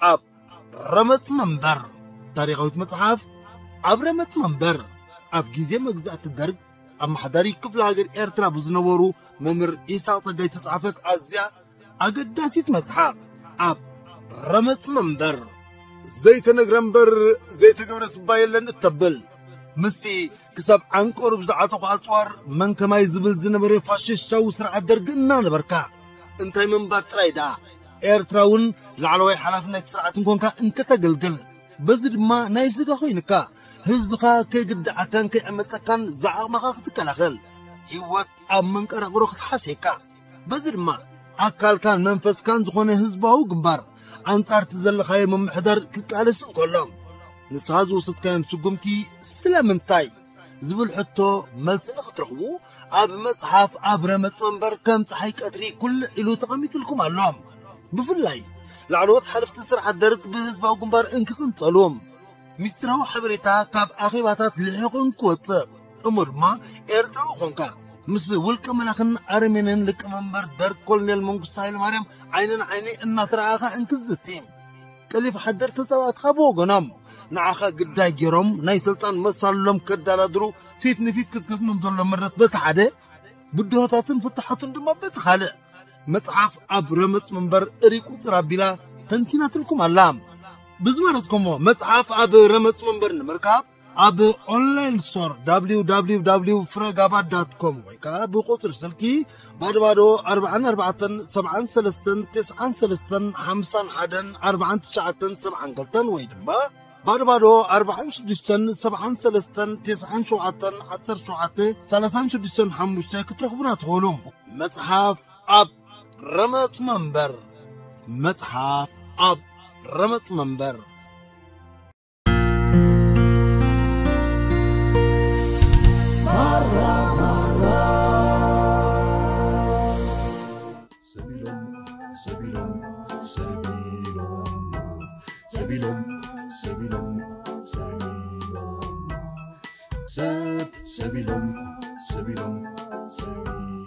ኣብ ረመጽ መንበር። ታሪኻዊት መጽሓፍ ኣብ ረመጽ መንበር። ኣብ ግዜ መግዛእቲ ደርግ ኣመሓዳሪ ክፍለ ሃገር ኤርትራ ብዝነበሩ መምህር ኢሳቕ ጸጋይ ዝተጻሕፈት ኣዝያ ኣገዳሲት መጽሓፍ ኣብ ረመጽ መንበር። ዘይተነግረ እምበር ዘይተገብረ ስባ የለን እተብል፣ ምስቲ ክሳብ ዓንቀሩ ብዝዓጠቑ ኣጽዋር መን ከማይ ዝብል ዝነበረ ፋሽስታዊ ስርዓት ደርጊ እናነበርካ፣ እንታይ ምንባር ጥራይ ደኣ፣ ኤርትራ እውን ላዕለዋይ ሓላፍነት ስርዓት እንኮንካ እንከተገልግል፣ በዚ ድማ ናይ ስጋ ኮይንካ፣ ህዝብኻ ከይግድዓካን ከይዕመጸካን ዝዓቕምኻ ክትከላኸል፣ ህይወት ኣብ መንቀራቕሮ ክትሓስየካ፣ በዚ ድማ ኣካልካን መንፈስካን ዝኾነ ህዝባዊ ግንባር ኣንጻርቲ ዘለኻዮ ምምሕዳር ክቃለስ እንከሎ፣ ንስኻ ዝወሰድካዮም ስጉምቲ ስለምንታይ ዝብል ሕቶ መልሲ ንኽትረኽቡ፣ ኣብ መጽሓፍ ኣብ ረመጽ መንበር ከም ጸሓይ ቀትሪ ኩልዕ ኢሉ ተቐሚጥልኩም ኣሎ። ብፍላይ ላዕለዎት ሓለፍቲ ስርዓት ደርግ ብህዝባዊ ግንባር እንክቕንጸሉ፣ ሚስጥራዊ ሓበሬታ ካብ ኣኼባታት ልሒቑ እንክወጽእ፣ እሞ ድማ ኤርትራዊ ኾንካ፣ ምስ ውልቀ መላኽን ኣረሜንን ሊቀመንበር ደርግ ኮሎኔል መንግስቱ ሃይለማርያም ዓይኒ ንዓይኒ እናተረኣኻ እንክዝቲ፣ ጠሊፍ ሓደር ተጻባእትኻ ብወገኖም ንዓኻ ግዳይ ገይሮም ናይ ስልጣን መሳልሎም ከዳላድሩ ፊት ንፊት ክትገጥሞም ዘሎ ምረት በቲ ሓደ፣ ብድሆታትን ፍታሓቱን ድማ በቲ ካልእ፣ መጽሓፍ ኣብ ረመጽ መንበር እሪ ቁጽር ኣቢላ ተንቲናትልኩም ኣላ። ብዝመረጽኩሞ መጽሓፍ ኣብ ረመጽ መንበር ንምርካብ ኣብ ኦንላይን ስቶር www ፍረጋባ ዳት ኮም ወይ ከዓ ብቁጽሪ ስልኪ ባዶ ባዶ ኣርባዓን ኣርባዕተን ሰብዓን ሰለስተን ተስዓን ሰለስተን ሓምሳን ሓደን ኣርባዓን ትሽዓተን ሰብዓን ክልተን ወይ ድማ ባዶ ባዶ ኣርባዓን ሽዱሽተን ሰብዓን ሰለስተን ተስዓን ሸውዓተን ዓሰርተ ሸውዓተ ሰላሳን ሽዱሽተን ሓሙሽተ ክትረኽቡና ትኽእሉ። መጽሓፍ ኣብ ረመጽ መንበር። መጽሓፍ ኣብ ረመጽ መንበር። ሰቢሎም፣ ሰቢሎም፣ ሰቢሎም፣ ሰቢሎም፣ ሰቢሎም፣ ሰቢሎም፣ ሰብ፣ ሰቢሎም፣ ሰቢሎም፣ ሰቢሎም፣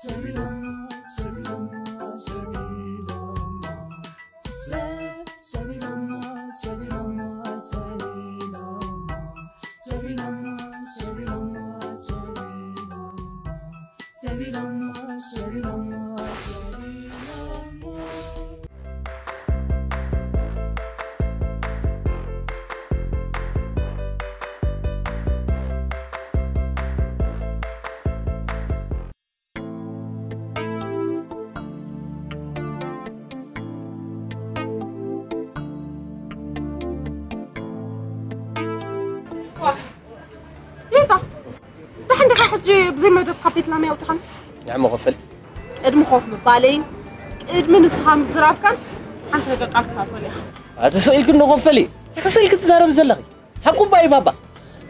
ሰቢሎም፣ ሰቢሎም፣ ሰቢሎም፣ ሰብ፣ ሰቢሎም፣ ሰቢሎም፣ ሰቢሎም፣ ሰቢሎም፣ ሰቢሎም፣ ሰቢሎም፣ ሰቢሎም፣ ሰቢሎም፣ ሰቢሎም። ዋ፣ ይታ፣ ደሓን ዲኻ? ሕጂ ብዘይ መደብ ካብ ቤት ላም ኣውጺኻኒ? ንዕ መኸፈል። ቅድሚ ኮፍ ምባለይን ቅድሚ ንስኻ ምዝራብካን ሓንቲ ነገር ቃል ክትኣትወኒ ኢኻ። ኣቲ ስቕ ኢልኪ እንዶ ኮፈሊ። ኢኺ ስቕ ኢልኪ ትዛረቢ ዘለኺ። ሓቁ እባ እዩ ባባ።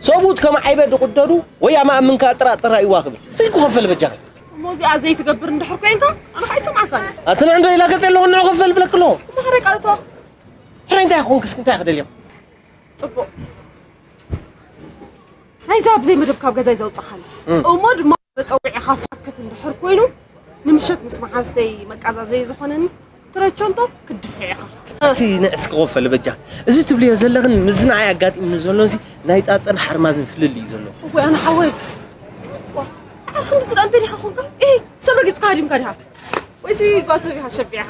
ሰብኡት ከም ዓይበ ድቕደዱ ወይ ኣማእምንካ ጥራጥራ ይዋኽብል። ስልኪ ኮፈል በጃኺ። እሞ እዚኣ ዘይትገብር እንድሕር ኮይንካ፣ ኣነ ኸኣ ይሰምዓካን እየ። ኣቲ ንዕ እንዶ ኢላ ገጽ ኣለኹ፣ ንዕ ኮፈል ብለኪ ኣለኹ። እሞ ሕራይ ቃል እተዋ። ሕራይ እንታይ ክኾንክስ እንታይ ክደልዮም? ጽቡቕ። ናይዛ ብዘይ መደብ ካብ ገዛይ ዘውጻኻኒ። እም። እሞ ድማ መጸውዒኻ ሳክት እንድሕር ኮይኑ፣ ንምሸት ምስ መሓዝተይ መቃዛዘዪ ዝኾነኒ ትረቸንቶ ክትድፍዕ ኢኻ። እቲ ንዕስ ክኸፈል በጃ። እዚ ትብልዮ ዘለኽን ምስዚ ንዓይ ኣጋጢሙኒ ዘሎንሲ ናይ ጻጸን ሓርማዝን ፍልልይ እዩ ዘሎ። እወ፣ ኣነ ሓወይ። ዋ፣ ዓርኺ እንድዚ ደኣ እንተ ዲኻ ኾንካ? ኢሂ፣ ሰብ ረጊጽካ ሃዲምካ ዲኻ? ወይሲ ጓል ሰብ ኢኻ ሸቢዕኻ?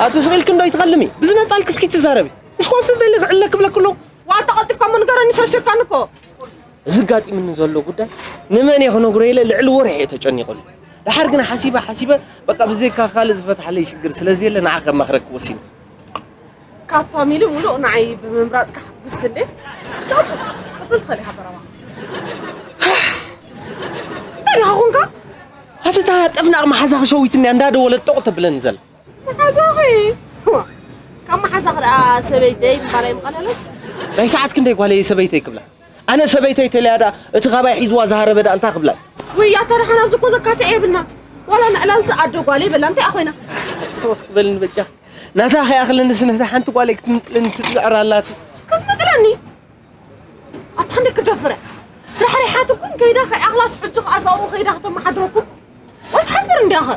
ኣቲ ስቕ ኢልኪ እንዶ ኣይትኸልሚ። ብዝመጻልኪ እስኪ ትዛረቢ። ምሽ ኮፍ በሊ ክዕለኪ ብለኪ ኣለኹ። ዋታ ቀልጢፍካ እሞ ንገረኒ፣ ሸርሺርካኒ እኮ። እዚ ኣጋጢሙኒ ዘሎ ጉዳይ ንመን እየ ክነግሮ ኢለ ልዕሊ ወርሒ እየ ተጨኒቐሉ። ደሓር ግን ሓሲበ ሓሲበ በቃ ብዘይካ ካልእ ዝፈትሓለይ ሽግር ስለ ዘየለ ንዓኺ ከማኽረኪ ወሲነ። ካብ ፋሚሊ ሙሉእ ንዓይ ብምምራጽካ ሕጉስቲ እንዴ? ቻው፣ ቅጽል ትኽእል ኢኻ ዘረባ። እንታይ ዲኻ ኾንካ? ኣቲ እታ ጠፍናቕ መሓዛኺ ሸዊትኒ እንዳደወለት ጦቕ ተብለኒ ዘላ። መሓዛኺ? ዋ፣ ካብ መሓዛኺ ደኣ ሰበይተይ ምባል ኣይምቐለለን? ናይ ሰዓት ክንደይ ጓለይ ሰበይተይ ክብላ? ኣነ ሰበይተይ ተልያ ደኣ እቲ ካባይ ሒዝዋ ዝሃረበ ደኣ እንታይ ክብላ? ውይ፣ ኣታ ደሓን ኣብዚ እኮ ዘካትዕ የብልና። ዋላ ንዕላልሲ ኣዶ ጓለይ በላ እንታይ ኮይና? ጽፎት ክበልኒ በጃ። ናታ ከይኣኽለኒ ስነታ ሓንቲ ጓለይ ክትምንጥለኒ ትጽዕር ኣላቲ። ክትምንጥለኒ? ኣታ ክንደይ ክደፍረ? ራሕሪሓትኩም ከይዳ ከይኣኽላስ ሕጂ ከኣ ሳብኡ ከይዳ ከተመሓድረኩም? ወይ ትሓፍር እንዲያኸ?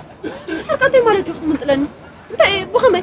ሕርቀተይ ማለት እዩ ክትምንጥለኒ? እንታይ፣ ብኸመይ?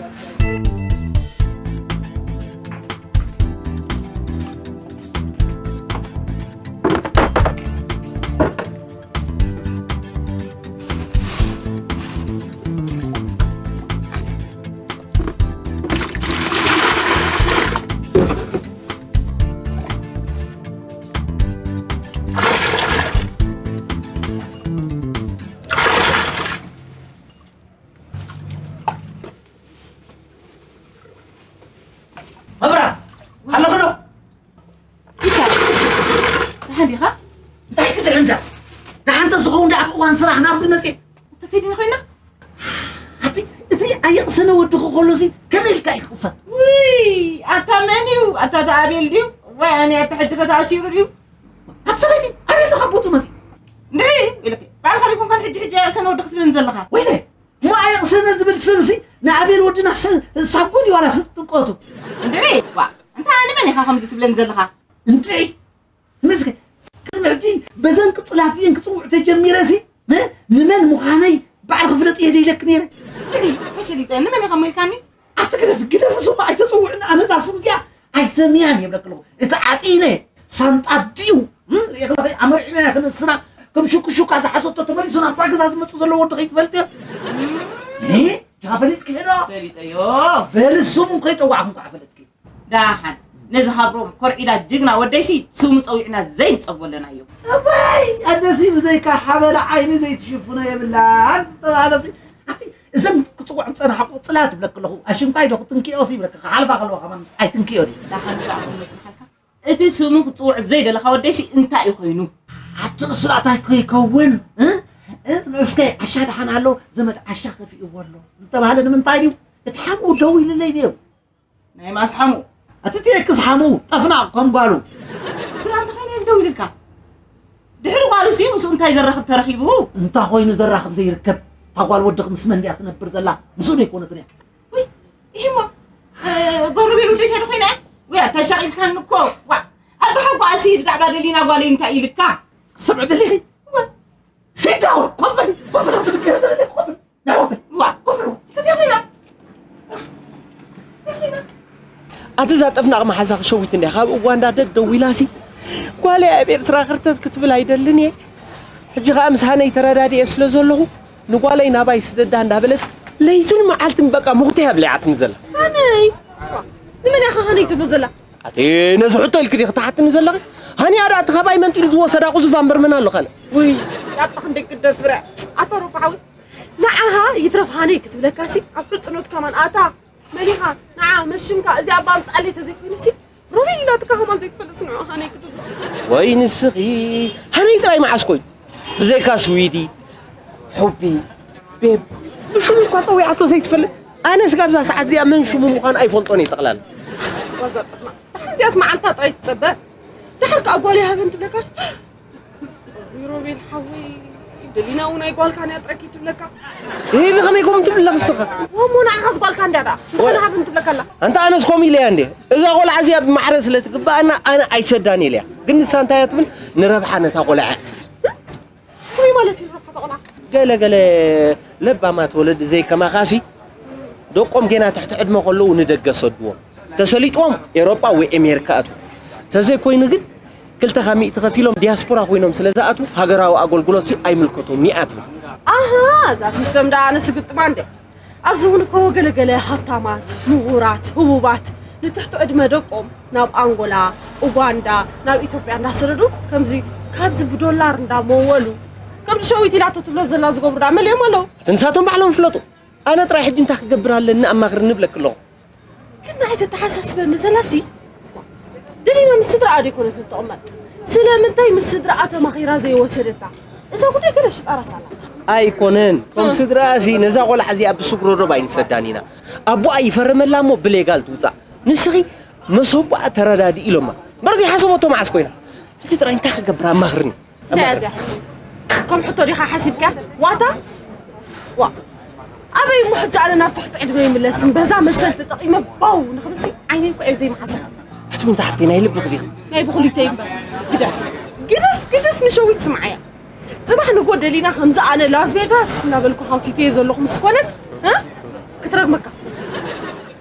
ኣብዚ መፅእ። እተተይድኒ ኮይና? ኣቲ እቲ ኣየቕሰነ ወድኹ ከሎሲ ከመይ ኢልካ ይቕሰን? ውይ ኣታ መን እዩ ኣታ? ኣቤል ድዩ? ወይ ኣነ ኣታ ሕጂ ከተኣሲሩ ድዩ? ኣቲ ሰበይቲ ኣቤል ዶ ካብ ቦቱ መፂ? እንድዒ ኢልክ ባዕልካ ሪኩም ከን ሕጂ ሕጂ ኣየቕሰነ ወድኽ ትብልን ዘለኻ? ወይለ እሞ ኣየቕሰነ ዝብል ስምሲ ንኣቤል ወድና ሳጉ ድዩ ዋላ ስጥቆቱ? እንድዒ ዋ እንታ ንመን ኢኻ ከምዚ ትብለን ዘለኻ? እንድዒ ምስከ ቅድሚ ሕጂ በዘን ቅፅላት እየን ክፅውዕ ተጀሚረ ሲ ንመን ምዃነይ ባዕል ክፍለጥ እየ ደይለክ ነይረ። እንታይ ፈሊጠ ንመን ኢኻ ሞ ኢልካኒ? ኣቲ ግደፍ ግደፍ ስሙ ኣይተፅውዕኒ ኣነዛ ስም እዚኣ ኣይሰምያን የብለክ ኣለኹ እቲ ዓጢነ ሳንጣ ድዩ ሪእኽለኸ ኣመርዒናያ ክንስና ከም ሽኩሹካ ዝሓሰቶ ተመሊሱ ናብዛ ገዛ ዝመፅእ ዘሎ ወዲ ከይትፈልጥ ጃ ፈሊጥክ ሄዶ ፈሊጠዮ በሊ ስሙ ከይፀዋዕኩም ከዓ ፈለጥክ ዳሓን ነዚ ሃብሮም ኮርዒዳ ጅግና ወደይሲ ስሙ ፀዊዕና ዘይንፀግቦ ኣለናዮ። እዋይ ኣደሲ ብዘይካ ሓበላ ዓይኒ ዘይትሽፍኖ የብላን ዝተባሃለሲ ኣቲ እዘን ክፅውዖም ፀናሓ ቁፅላ ትብለክ ኣለኹ ኣሽንኳይ ዶ ክትንክዮ ሲ ይብለክ ክሓልፋ ከለዋ ከማን ኣይትንክዮ ድዩ ዳሓን ብዛዕባ መፅናሓልካ እቲ ስሙ ክፅውዕ ዘይደለካ ወደይሲ እንታይ እዩ ኮይኑ ኣቲ ንሱ ዳኣ እንታይ ከይከውን እ? እ? እስከ ዓሻ ደሓን ኣሎ ዘመድ ዓሻ ከፊእዎ ኣሎ ዝተባሃለ ንምንታይ ድዩ እቲ ሓምኡ ደው ኢልለይ ነይሩ ናይ ማስሓሙ ኣቲ ትየክስ ሓሙ ጠፍና ከም ጓሉ ስራ እንተኾይነ ደው ኢልልካ ድሕሪ ጓሉ ሲ ምስኡ እንታይ ዘራኽብ ተረኺቡ እንታይ ኮይኑ ዘራኽብ ዘይርከብ እታ ጓል ወድኽ ምስ መን ድያ ትነብር ዘላ ምስኡ ዘይኮነትን እያ ውይ ይህሞ ጎረቤት ውደት ዶ ኮይና ወይ ኣታሻቂልካን እኮ ዋ ኣባሓ ጓሲ ብዛዕባ ደሊና ጓለይ እንታይ ኢልካ ክሰምዕ ደሊኺ ሲዳው ኮፈል ኮፈል ክትብገር ዘለለ ኮፈል ናወፈል ዋ ኮፈል ትዚያ ኮይና ኣቲ እዛ ጠፍናቕ መሓዛ ክሸዊት እንዲያ ካብ ኡጋንዳ ደድ ደዊላሲ ጓለይ ኣብ ኤርትራ ክርተት ክትብል ኣይደልን እየ ሕጂ ኸዓ ምስ ሃነይ ተረዳዲኤ ስለ ዘለኹ ንጓለይ ናባይ ስደዳ እንዳበለት ለይትን መዓልትን በቃ ሙኽተይ ኣብሊዓትኒ ዘላ ሃነይ ንመን ያኸ ሃነይ ትብሎ ዘላ ኣቲ ነዚ ሕቶ ኢልክ ዲኺ ትሓትኒ ዘለኺ ሃኒያ ደኣ እቲ ካባይ መንጢሉ ዝወሰዳ ቁዙፍ ኣንበር መን ኣሎ ካልእ ውይ ያጣ ክንደይ ክደፍረ ኣታ ሮባ ሓዊ ንዓኻ ይትረፍ ሃነይ ክትብለካሲ ኣብ ሕፅኖት ከማን ኣታ መሊኻ ንዓ መሽምካ እዚኣ እባ ኣምፅኣለይ ተዘይኮይኑሲ ሮቤል ኢላትካ ከማን ዘይትፈልጥስ ንዑ ሃነይ ክትብሎ ወይ ንስኺ ሃነይ ጥራይ መዓስ ኮይኑ ብዘይካ ስዊዲ ሑቢ ቤብ ብሽሙ እኳ ፀዊዓቶ ዘይትፈልጥ ኣነስ ጋብዛ ሰዓት እዚኣ መን ሽሙ ምዃኑ ኣይፈልጦን እየ ጠቕላላ ዋዛ ጠፍና ደሓን እዚኣስ መዓልታ ጥራይ ትፀበ ደሓር ከዓ ጓል ይሃበን ትብለካስ ሮቤል ሓወይ ደሊና እውን ኣይጓልካን እያ ጥረኪ ትብለካ ይህ ከመይ ኮም ትብለኽ እስኻ ዋሞ ንዓኻስ ጓልካ እንድያ ደኣ እንተኾነ ሃብን ትብለካ ኣላ ኣንታ ኣነስ ኮም ኢለያ እንዴ እዛ ቆልዓ እዚኣ ብማዕረ ስለ ትግባኣና ኣነ ኣይሰዳን ኢለያ ግን ንሳ እንታይ እያ ትብል ንረብሓ ነታ ቆልዓ እያ ትብል ከመይ ማለት እዩ ንረብሓ ተቆልዓ ገለ ገለ ለባማት ወለዲ ዘይከማኻሲ ደቆም ጌና ትሕቲ ዕድመ ከለዉ ንደገ ሰድዎም ተሰሊጥዎም ኤሮጳ ወይ ኤሜሪካ ኣትዉ ተዘይኮይኑ ግን ክልተ ካብ ሚእቲ ከፊሎም ዲያስፖራ ኮይኖም ስለ ዝኣትዉ ሃገራዊ ኣገልግሎት ሲ ኣይምልከቶም ይኣትዉ ኣሃ እዛ ሲስተም ደኣ ኣነስ ግጥማ እንደ ኣብዚ እውን እኮ ገለገለ ሃብታማት ምሁራት ህቡባት ንትሕቲ ዕድመ ደቆም ናብ ኣንጎላ ኡጋንዳ ናብ ኢትዮጵያ እንዳሰደዱ ከምዚ ካብዚ ብዶላር እንዳመወሉ ከምዚ ሸዊት ኢላቶ ትብሎ ዘላ ዝገብሩ ደኣ መሊኦም ኣለዉ እቲ ንሳቶም ባዕሎም ይፍለጡ ኣነ ጥራይ ሕጂ እንታይ ክገብር ኣለኒ ኣማኽርኒ እብለኪ ኣለኹ ግን ንዓይ ተተሓሳስበኒ ዘላሲ ደሊና ምስ ስድራኣ ደይኮነትን ትቕመጥ ስለምንታይ ምስ ስድራኣ ተማኺራ ዘይወሰደታ እዛ ጉዳይ ገለ ሽጣራስ ኣላታ ኣይኮነን ከም ስድራኣሲ ነዛ ቆልዓ እዚኣ ብስግሮ ዶብ ኣይንሰዳን ኢና ኣቦኣ ይፈርመላ እሞ ብሌጋል ትውፃእ ንስኺ መሰቦኣ ተረዳድእ ኢሎማ እምበር ዘይሓሰበቶ መዓስ ኮይና ሕጂ ጥራይ እንታይ ክገብር ኣማኽርኒ እንታይ እያ እዚኣ ሕጂ ከም ሕቶ ዲኻ ሓሲብካ ዋታ ዋ ኣበይ እሞ ሕጂ ኣነ ናብ ትሕቲ ዕድመ ይምለስን በዛ መሰል ተጠቒመ ባው ንኽብልሲ ዓይነይ እኮ እየ ዘይመሓስሖ ኣቲ ምንታ ሓፍተይ ናይ ልብኺ ዲኺ ናይ ብኹሊተይ እምበር ግደፍ ግደፍ ግደፍ ንሸዊት ስምዓያ ጽባሕ ንጎ ደሊና ከምዚ ኣነ ላስ ቬጋስ እናበልኩ ሃውቲተየ ዘለኹ ምስ ኮነት እ? ክትረግመካ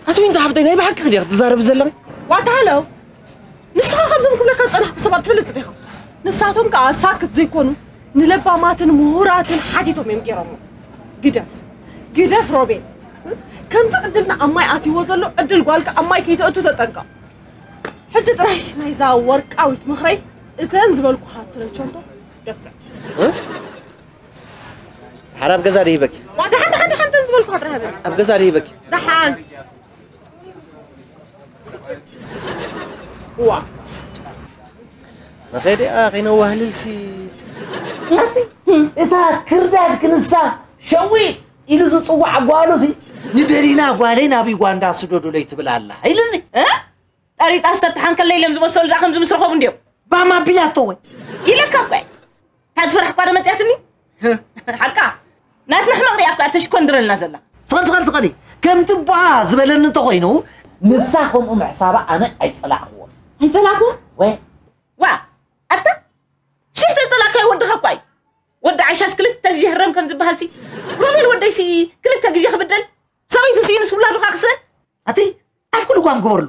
ኣቲ ምንታ ሓፍተይ ናይ ብሓቂ ዲኺ ትዛረቢ ዘለኺ ዋታ ሃለው ንስኻ ካብዞም ክብለካ ዝጸናሕኩ ሰባት ትፈልጥ ዲኻ? ንሳቶም ከኣ ሳክት ዘይኮኑ ንለባማትን ምሁራትን ሓቲቶም እዮም ገይሮሞ። ግደፍ ግደፍ ሮቤል፣ ከምዚ ዕድልና ኣብ ማይ ኣትይዎ ዘሎ ዕድል ጓልካ ኣብ ማይ ከይተእቱ ተጠንቀቕ። ሕጂ ጥራይ ናይዛ ወርቃዊት ምኽረይ እተን ዝበልኩኻ ትረቸንቶ ደፍዕ። እ? ሓራብ ገዛ ደይበኪ። ዋ፣ ደሓን፣ ደሓን፣ ደሓን፣ እተን ዝበልኩኻ ጥራይ ሃበኒ። ኣብ ገዛ ደይበኪ። ደሓን። ዋ። መኸዲኣ ከይነዋህልልሲ። ኣቲ፣ እታ ክርዳድ ክንሳ ሸዊት ኢሉ ዝጽዋዕ ጓሉ ሲ፣ ንደሊና ጓለይ ናብ ዩጋንዳ ስደዱለይ ትብል ኣላ ኢልኒ። እ? ጠሪጣ ዝተተሓንከለይ ኢሎም ዝመሰሉ ደኣ ከምዚ ምስ ረኸቡ እንድዮም። ባማ ቢላቶ ወይ? ኢለካ እኮ እየ። እታ ዝፈራሕኳ ዶ መጺኣትኒ? ሓቃ። ናትና ሕመቕ ሪኣ እኮ እያ ተሽኮንድረልና ዘላ። ስቐል፣ ስቐል፣ ስቐል። ከምቲ ቧ ዝበለኒ እንተኾይኑ፣ ንሳ ከምኡ ምሕሳባ ኣነ ኣይጸላእኽዎን። ኣይጸላእኽዎን? ወይ? ዋ፣ ኣታ ሽሕ ተጸላእካዮ ወድኻ እኳ እዩ። ወዲ ዓሻስ ክልተ ግዜ ህረም ከም ዝበሃል ሲ፣ ሮቤል ወደይ ሲ ክልተ ግዜ ክብደል፣ ሰበይቱ ሲ ንስውላዱ ክስእን። ኣቲ ኣፍኩ ልጓም ግበርሉ።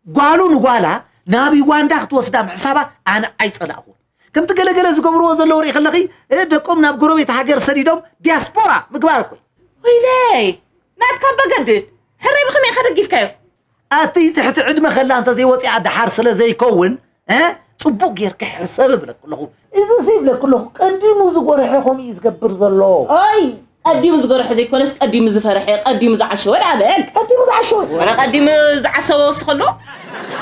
ጓሉ ንጓላ ናብ ዩጋንዳ ክትወስዳ ምሕሳባ ኣነ ኣይጸላእኹን። ከምቲ ገለገለ ዝገብርዎ ዘለዉ ርኢ ከለኺ፣ እ፣ ደቆም ናብ ጎረቤት ሃገር ሰዲዶም ዲያስፖራ ምግባር እኮ እዩ። ወይለይ፣ ናትካ በገድድ። ሕረይ ብኸመይ ኢኻ ደጊፍካዮ? ኣቲ ትሕቲ ዕድመ ከላ እንተዘይወፂኣ ደሓር ስለ ዘይከውን፣ እ፣ ፅቡቅ ጌርካ ሕሰብ እብለኩ ኣለኹ። እዚ ሲ ይብለኩ ኣለኹ፣ ቀዲሙ ዝጎርሐ ከምኡ እዩ ዝገብር ዘሎ። ኦይ፣ ቀዲሙ ዝጎርሐ ዘይኮነስ ቀዲሙ ዝፈርሐ፣ ቀዲሙ ዝዓሸወ ደኣ በል። ቀዲሙ ዝዓሸወ? ወላ ቀዲሙ ዝዓሰወ ወስኸሉ።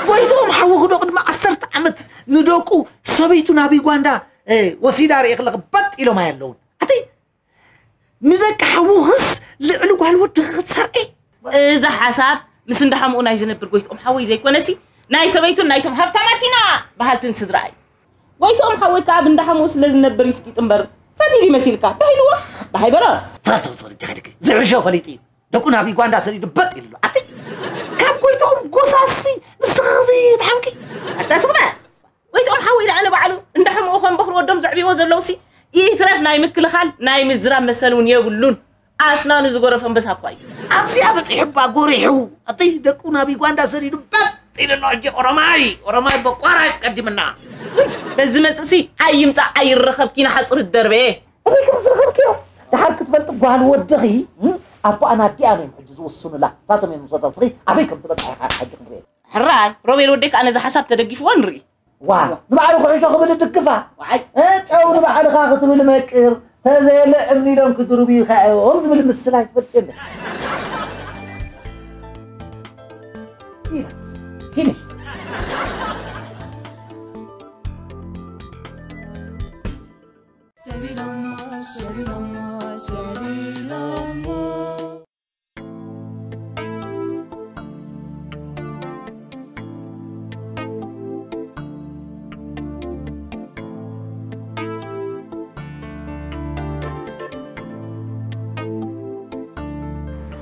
ጎይትኦም ሓውኺ ዶ ቅድሚ ዓሰርተ ዓመት ንደቁ ሰበይቱ ናብ ዩጋንዳ፣ እ፣ ወሲዳ ርእየ ከለኺ በጥ ኢሎም ኣየለውን። ኣቲ ንደቂ ሓውኽስ ልዕሊ ጓል ወድኺ ክትሰርዒ? እዛ ሓሳብ ምስ እንዳሓምኡ ናይ ዝነብር ጎይትኦም ሓወይ ዘይኮነሲ፣ ናይ ሰበይቱን ናይቶም ሃብታማት ኢና በሃልትን ስድራ እዩ። ጎይትኦም ሓወይ ከኣ ኣብ እንዳሓምኡ ስለ ዝነብር እዩ ስቂጡ እምበር፣ ፈትዩ ድዩ መሲልካ? ባህ ኢልዎ? ባህ ኣይበሎ። ትኸል ትብል ትብል እንታይ ሓደገ? ዝሕሾ ፈሊጡ እዩ። ደቁ ናብ ዩጋንዳ ሰዲዱ በጥ ኢሉ ኣሎ። ኣቲ ካብ ጎይትኦም ጎሳሲ ንስኺ ክትሓምቂ? ኣታ ስቕ በል። ጎይትኦም ሓወይ ደኣ ንባዕሉ እንዳሓምኡ ከም በኹሪ ወዶም ዘዕብይዎ ዘለውሲ፣ ይትረፍ ናይ ምክልኻል ናይ ምዝራብ መሰል እውን የብሉን። ኣስናኑ ዝጎረፈ ኣንበሳ እኳ እዩ። ኣብዚኣ በጺሑ እባ ጎሪሑ። ኣቲ ደቁ ናብ ዩጋንዳ ሰዲዱ በጥ ኢሉ ኣሎ። ሕጂ ኦሮማይ፣ ኦሮማይ በቋራጭ ቀዲምና። በዚ መጽእሲ ኣይምጻእ ኣይረኸብኪ ንሓጹር ትደርበየ። ኣበይ ከም ዝረኸብክዮ? ደሓር ክትፈልጢ ጓል ወድኺ፣ እም፣ ኣቦኣን ኣዲኣን እዮም ሕጂ ዝውስኑላ። ንሳቶም እዮም ዝፈተልትኺ ኣበይ ከም ትበጽሒ ሓ-፣ ሓጂ ክንርኢ። ሕራይ፣ ሮቤል ወደይ ከኣ ነዚ ሓሳብ ተደጊፍዎ ንርኢ። ዋ፣ ንባዕሉ ኩዕሾ ክብል ድግፋ። ዋዓይ። እ፣ ጨው ንባዕልኻ ክትብል መቅር፣ ተዘየለ እምኒ ኢሎም ክድርብዩኻ እዮም ዝብል ምስላ ይትፈልጥ የለን። ፊኒሽ። ሰቢሎሞ፣ ሰቢሎሞ፣ ሰቢሎሞ።